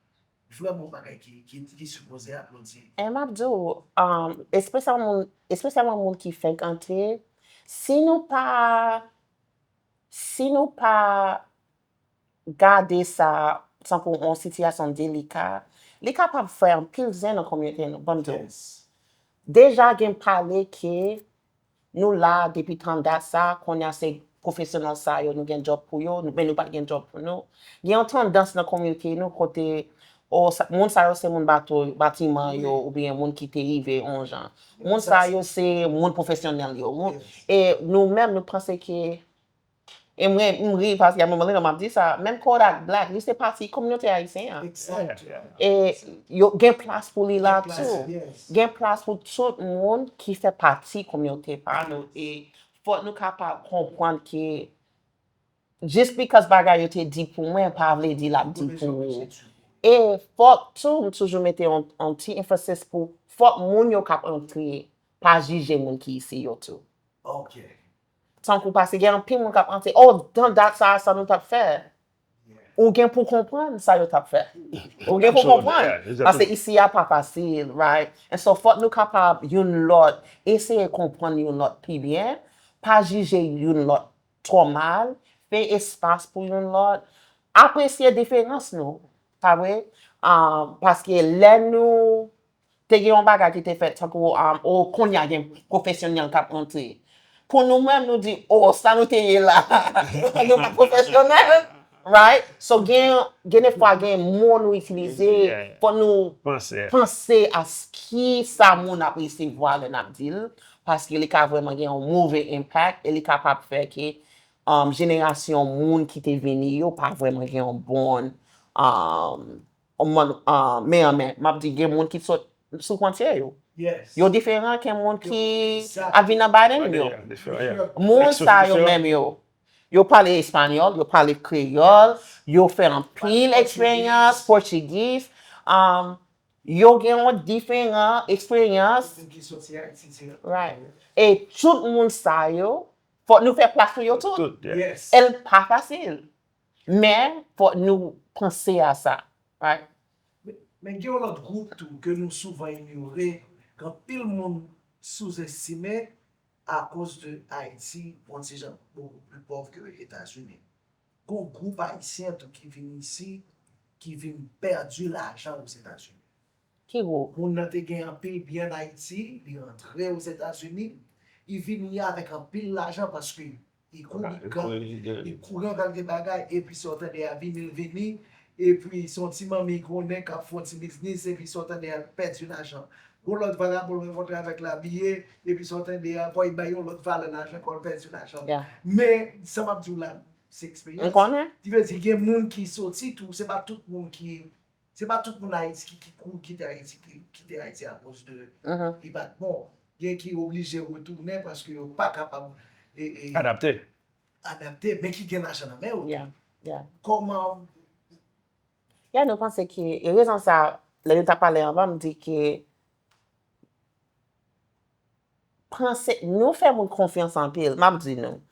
vrèman yon bagay ki, ki, ki sipoze aplodi. E m ap di w, um, espesyalman moun, espesyalman moun ki fenk antre, si nou pa, si nou pa gade sa tankou yon sitiyasyon delika, li kapab fè anpil zen nan kominote nou, ban m di w. Deja gen pale ke nou la depi tan dat sa, kounye a se pwofesyonèl sa yo, nou gen djòb pou yo, men nou pa t gen djòb pou nou. Gen yon tandans nan kominote nou kote, o, sa, moun sa yo se moun bato, batiman yo, oubyen moun ki te rive yon jan. Moun sa yo se moun pwofesyonèl yo. Moun, e nou menm, nou panse ke E mwen, m ri paske a moman li, m ap di sa, menm Kodak Black, li se pati kominote ayisyen an. E yo gen plas pou li la tou. Gen plas pou tout moun ki fè pati kominote pa nou. E fòk nou kapab konprann ke just because bagay yo te di pou mwen, pa vle di l ap di pou ou. E fòk tou, m toujou mete yon, yon ti emphasis pou fòk moun yo k ap antre pa jije moun ki isi yo tou. Tankou paske gen anpil moun k ap antre, oh, nan dat sa a, sa nou t ap fè. Ou gen pou konprann sa yo t ap fè. Ou gen pou konprann. Paske isi a pa fasil, right? And so, fòk nou kapab youn lòt, eseye konprann youn lòt pi byen, pa jije youn lòt twò mal, fè espas pou youn lòt, apresye diferans nou, pa vre? Um, paske lè nou te gen yon bagay ki te fèt, tankou, um, o, kounye a gen pwofesyonèl k ap antre. Pou nou menm, nou di, o, sa nou te ye la, nou pa pwofesyonèl, right? So, gen, gen de fwa, gen mo nou itilize, fò nou panse a ki sa moun ap resevwa lè n ap di l, paske li ka vrèman gen yon move impact, e li kapab fè ke, um, jenerasyon moun ki te vini yo pa vrèman gen yon bon, um, men an men, m ap di gen moun ki sot sou fwontyè yo. Yo diferan ke moun ki ap vin nan Biden yo. Moun sa yo menm yo, yo pale espanyòl, yo pale kreyòl, yo fè anpil eksperyans, pòtigiz, um, yo gen yon diferan eksperyans. Right. E tout moun sa yo, fòk nou fè plas pou yo tout. E l pa fasil. Men, fòk nou panse a sa. Right? Men, men gen yon lòt gwoup tou ke nou souvan inyore, ke anpil moun souzestime akoz de Ayiti, yon ti jan bokou pli pòv ke Etazini. Gen yon gwoup ayisyen tou ki vin isi, ki vin pèdi lajan Ozetazini. Ki gwoup? Moun nan te gen anpil byen Ayiti, li rantre Ozetazini, li vini avèk anpil lajan paske li kouri gang, li kouri yon kalite bagay, epi sa w tande a vini, l vini, epi se yon ti manmi konnen k ap fè yon ti biznis, epi sa w tande a l pèdi lajan. Gon lòt vagabon l rankontre avèk l abiye, epi sa w tande a ankò, li bay yon lòt valè lajan ankò, l pèdi lajan. Men, sa m ap di w la, se eksperyans. Ki vle di, gen moun ki soti tou, se pa tout moun ki Se pa tout moun Ayiti ki, ki kouri kite Ayiti, ki kite Ayiti akoz de li pa t bon. Gen ki oblije retounen paske yo pa kapab e, e, adapte. Adapte, men ki gen lajan nan men yo. Kòman? Ya, nou panse ke, e rezon sa, lè nou t ap pale anvan, m di ke panse, nou fè moun konfyans anpil, m ap di nou.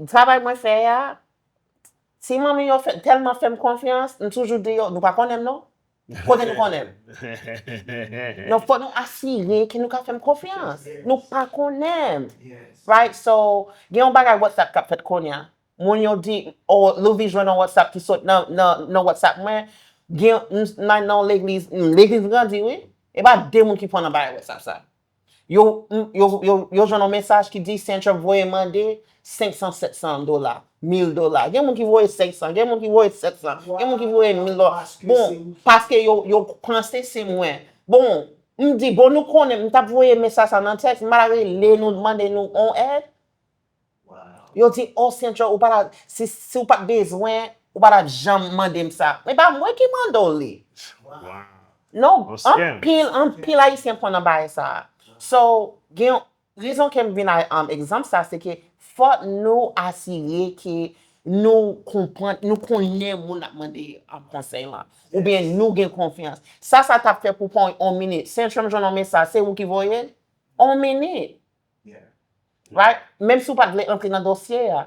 Travay mwen fè a, ti manmi yo fè, tèlman fè m konfyans, m toujou di yo, nou pa konnen m non. Kote nou konnen m? Non, fò nou asire ke nou ka fè m konfyans. Nou pa konnen m. Right? So, gen yon bagay WhatsApp k ap fèt kounye a. Moun yo di, oh, Louvy jwenn yon WhatsApp ki sot nan, nan, nan WhatsApp mwen. Gen, m, m al nan yon legliz, m, legliz grandi, wi. E pa de moun ki pran nan bagay WhatsApp sa. Yo, yo, yo, yo jwenn yon mesaj ki di Centrum voye mande senk san, sèt san dola, mil dola. Gen moun ki voye senk san, gen moun ki voye sèt san, gen moun ki voye mil dola. Bon, paske yo, yo panse se mwen. Bon, m di, bon, nou konnen, m t ap voye mesaj sa nan tèks, m pa ta rele nou, mande nou on èd. Yo di, oh, Centrum, ou pa ta, si, si w pa t bezwen, ou pa t ap janm mande m sa. Men pa mwen ki mande w li. Non, anpil, anpil Ayisyen pran nan bagay sa. So, gen rezon ke m vin a um, egzanp sa, se ke fòk nou asire ke nou konprann, nou konnen moun ap mande um, konsèy lan. Oubyen nou gen konfyans. Sa, sa t ap fè pou pran yon minit. Centrum jwenn yon mesaj, se ou ki voye l? On minit. Right? Menm si w pa t vle antre nan dosye a,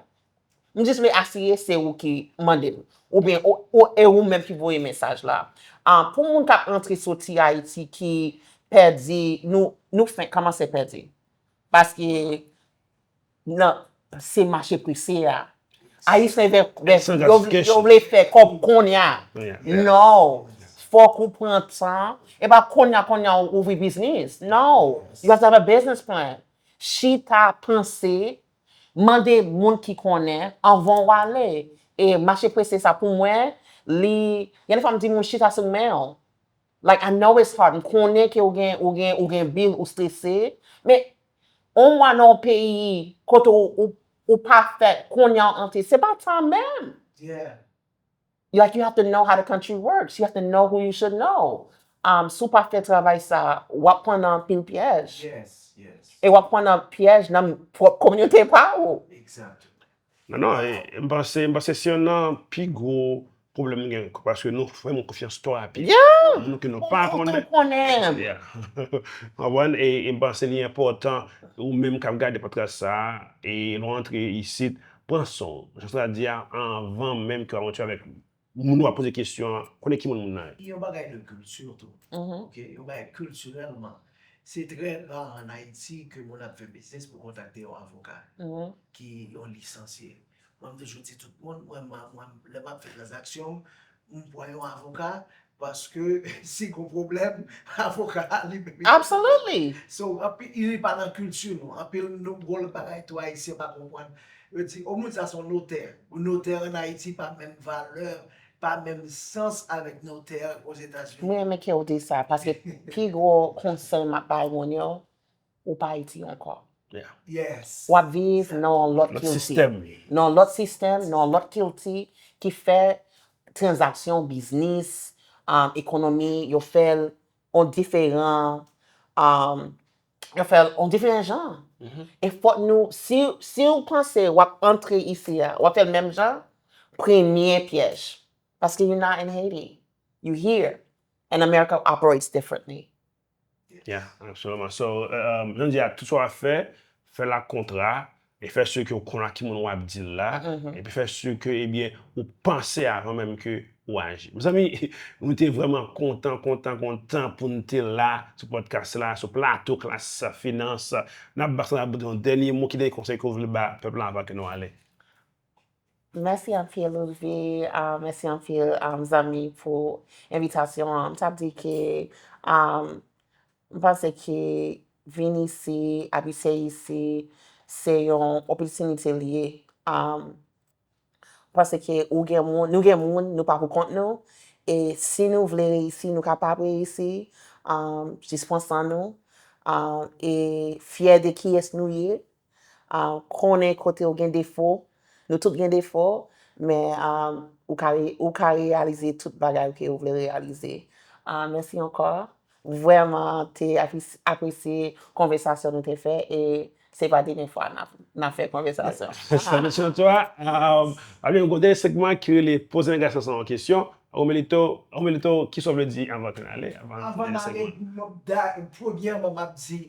m jis vle asire se ou ki mande m. Oubyen ou, ou, e ou menm ki voye mesaj la. Ah, pou moun k ap antre soti Ayiti ki pèdi, nou, nou fenk kòmanse pèdi. Paske nan, se mache prese a. Ayisyen vle, vle, yo, vle- yo vle fè kòb kounye a. No. Fòk ou pran tan. E pa kounye a, kounye a ou ouvri biznis. No. You have to have a business plan. Chita, panse, mande moun ki konnen anvan w ale. E mache prese sa pou mwen, li, gen de fwa m di moun chita sou men w. Like, I know it's hard. M konnen ke ou gen, ou gen, ou gen bil, ou strese. Men, on mwa nan yon peyi kote ou, ou, ou pa fè kounye a w antre, se pa tan menm. Yeah. Like, you have to know how the country works. You have to know who you should know. Um, si w pa fè travay sa, w ap pran nan anpil pyèj. Yes, yes. E w ap pran nan pyèj nan pwòp kominote pa ou. Exactly. Non, non, e, e m panse, m panse se youn nan pi gwo pwoblèm nou gen, paske nou fè moun konfyans twò rapid. Yeah. Moun ke nou pa Ou konnen. tou konnen. Yeah. Konprann? E, e m panse li enpòtan, ou menm k ap gade pòdkas sa a, e lè w antre isit, pran san w. Jan sa di a, anvan menm ke w avanti avèk moun w ap poze kesyon an, konnen ki moun moun nan ye. Yon bagay de kilti tou. Mhm. Ok, yon bagay kiltirèlman. Se trè ra an Ayiti ke moun ap fè biznis pou kontakte yon avoka Mhm. ki yon lisansye. Mwen, m toujou di tout moun, mwen, mwen, mwen, lè m ap fè tranzaksyon, m pran yon avoka, paske si gon pwoblèm, avoka a li menm. Absolutely. So, anpil, li pa nan kilti nou. Anpil nou gon lòt bagay tou Ayisyen pa konprann. Yo di, o moun sa se yon notè. Notè an Ayiti pa menm valè, pa menm sans avèk notè Ozetazini. Mwen renmen ke w di sa, paske pi gwo konsèy m ap bay moun yo, ou pa Ayiti ankò. Yes. W ap viv nan yon lòt Lòt kilti. Sistèm. Nan yon lòt sistèm, nan yon lòt kilti ki fè tranzaksyon, biznis, um, ekonomi, yo fè l on diferan, um, yo fè l on diferan jan. E fòk nou, si, si w panse w ap antre isi a, w ap fè l menm jan, premye pyèj. Paske you not in Haiti. You here. And America operates differently. Yeah, absolutely. So, um, jan di a, tout sa w ap fè, fè l ak kontra, e fè si ke w konn ak ki moun w ap deal la, epi fè si ke, ebyen, ou panse avan menm ke ou aji. Mezanmi, nou te vrèman kontan, kontan, kontan pou nou te la sou pòdkas la, sou plato Klas Finans. N ap ba sa, n ap ba yon dènye mo, ki dènye konsèy ke w vle ba pèp la avan ke nou ale? Mèsi anpil, Louvi. Ah, mèsi anpil, ah, zanmi, pou envitasyon an. M t ap di ke, ah, m panse ke vin isi, abite isi, se yon opòtinite li ye. Ah, m panse ke ou gen moun, nou gen moun, nou pa pou kont nou. E si nou vle reyisi, nou kapab reyisi. Ah, jis pran san nou. Ah, e fyè de kiyès nou ye. Ah, konnen kote w gen defo. Nou tout gen defo, men ah, ou ka, re- ou ka reyalize tout bagay ke ou vle reyalize. Ah, mèsi ankò. Vrèman te apres- apresye konvèsasyon nou te fè e se pa dènye fwa n ap, n ap fè konvèsasyon. Sa, mèsi ankò. Um, ale, nou gen yon dènye segman ki rele Poze nèg la san san yon kesyon. Romelito, Romelito, kisa w vle di anvan ke n ale? Avan Avan n dènye ale, segman. m ap da- premyèman, m ap di,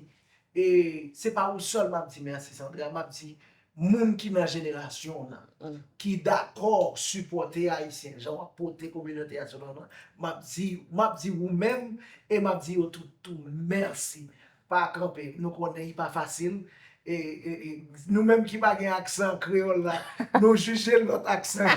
e se pa ou sèl m ap di mèsi, Sandra, m ap di moun ki nan jenerasyon w nan, ki dakò sipòte Ayisyen, jan w ap pote kominote a sou nan, m ap di, m ap di ou menm, e m ap di yo tout tou, mèsi. Pa kanpe, nou konnen li pa fasil, e, e, e, nou menm ki pa gen aksan kreyòl la, nou jije lòt aksan.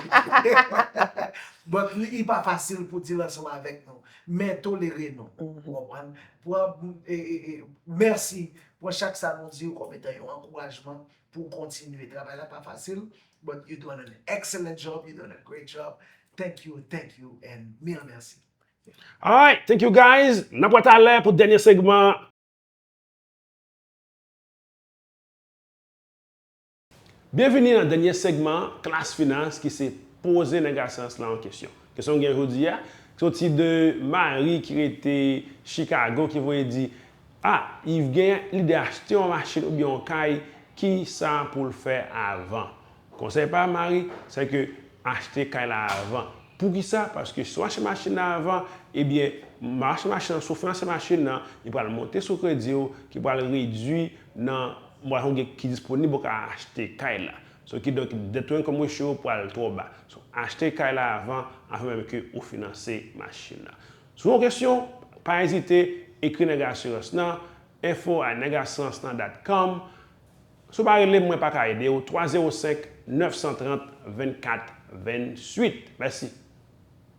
But li, li pa fasil pou deal ansanm avèk nou, men tolere nou. Ou konprann? Pran, e, e, e, mèsi. Pran chak sa nou di w kòm etan yon ankourajman pou w kontinye. Travay la pa fasil, but you doing an excellent job, you doing a great job. Thank you, thank you, and mil mèsi. Alright, thank you guys. N ap wè talè pou dènye segman. Byenvini nan dènye segman Klas Finans ki se poze nèg a syans la yon kesyon. Kesyon gen jodi a, soti de Marie ki rete Chicago ki voye di, ah, Yves gen lide achte yon machin oubyen yon kay, ki sa pou l fè avan? Konsèy pa Marie, se ke achte kay la avan. Poukisa? Paske si w achte machin nan avan, ebyen, mache machin nan, si w finanse machin nan, li pral monte sou kredi w, ki pral redui nan, mwa ki disponib ou ka achte kay la. So, kidonk, debt to income ratio pral twò ba. So, achte kay la avan, avan menm ke ou finanse machin nan. Si w gen yon kesyon, pa ezite, ekri nèg asirans nan, info at nèg asirans nan dot com. Si w pa rele m, mwen pa ka ede w, twa zewo senk, nèf san trant, vennkat vennwit. Mèsi.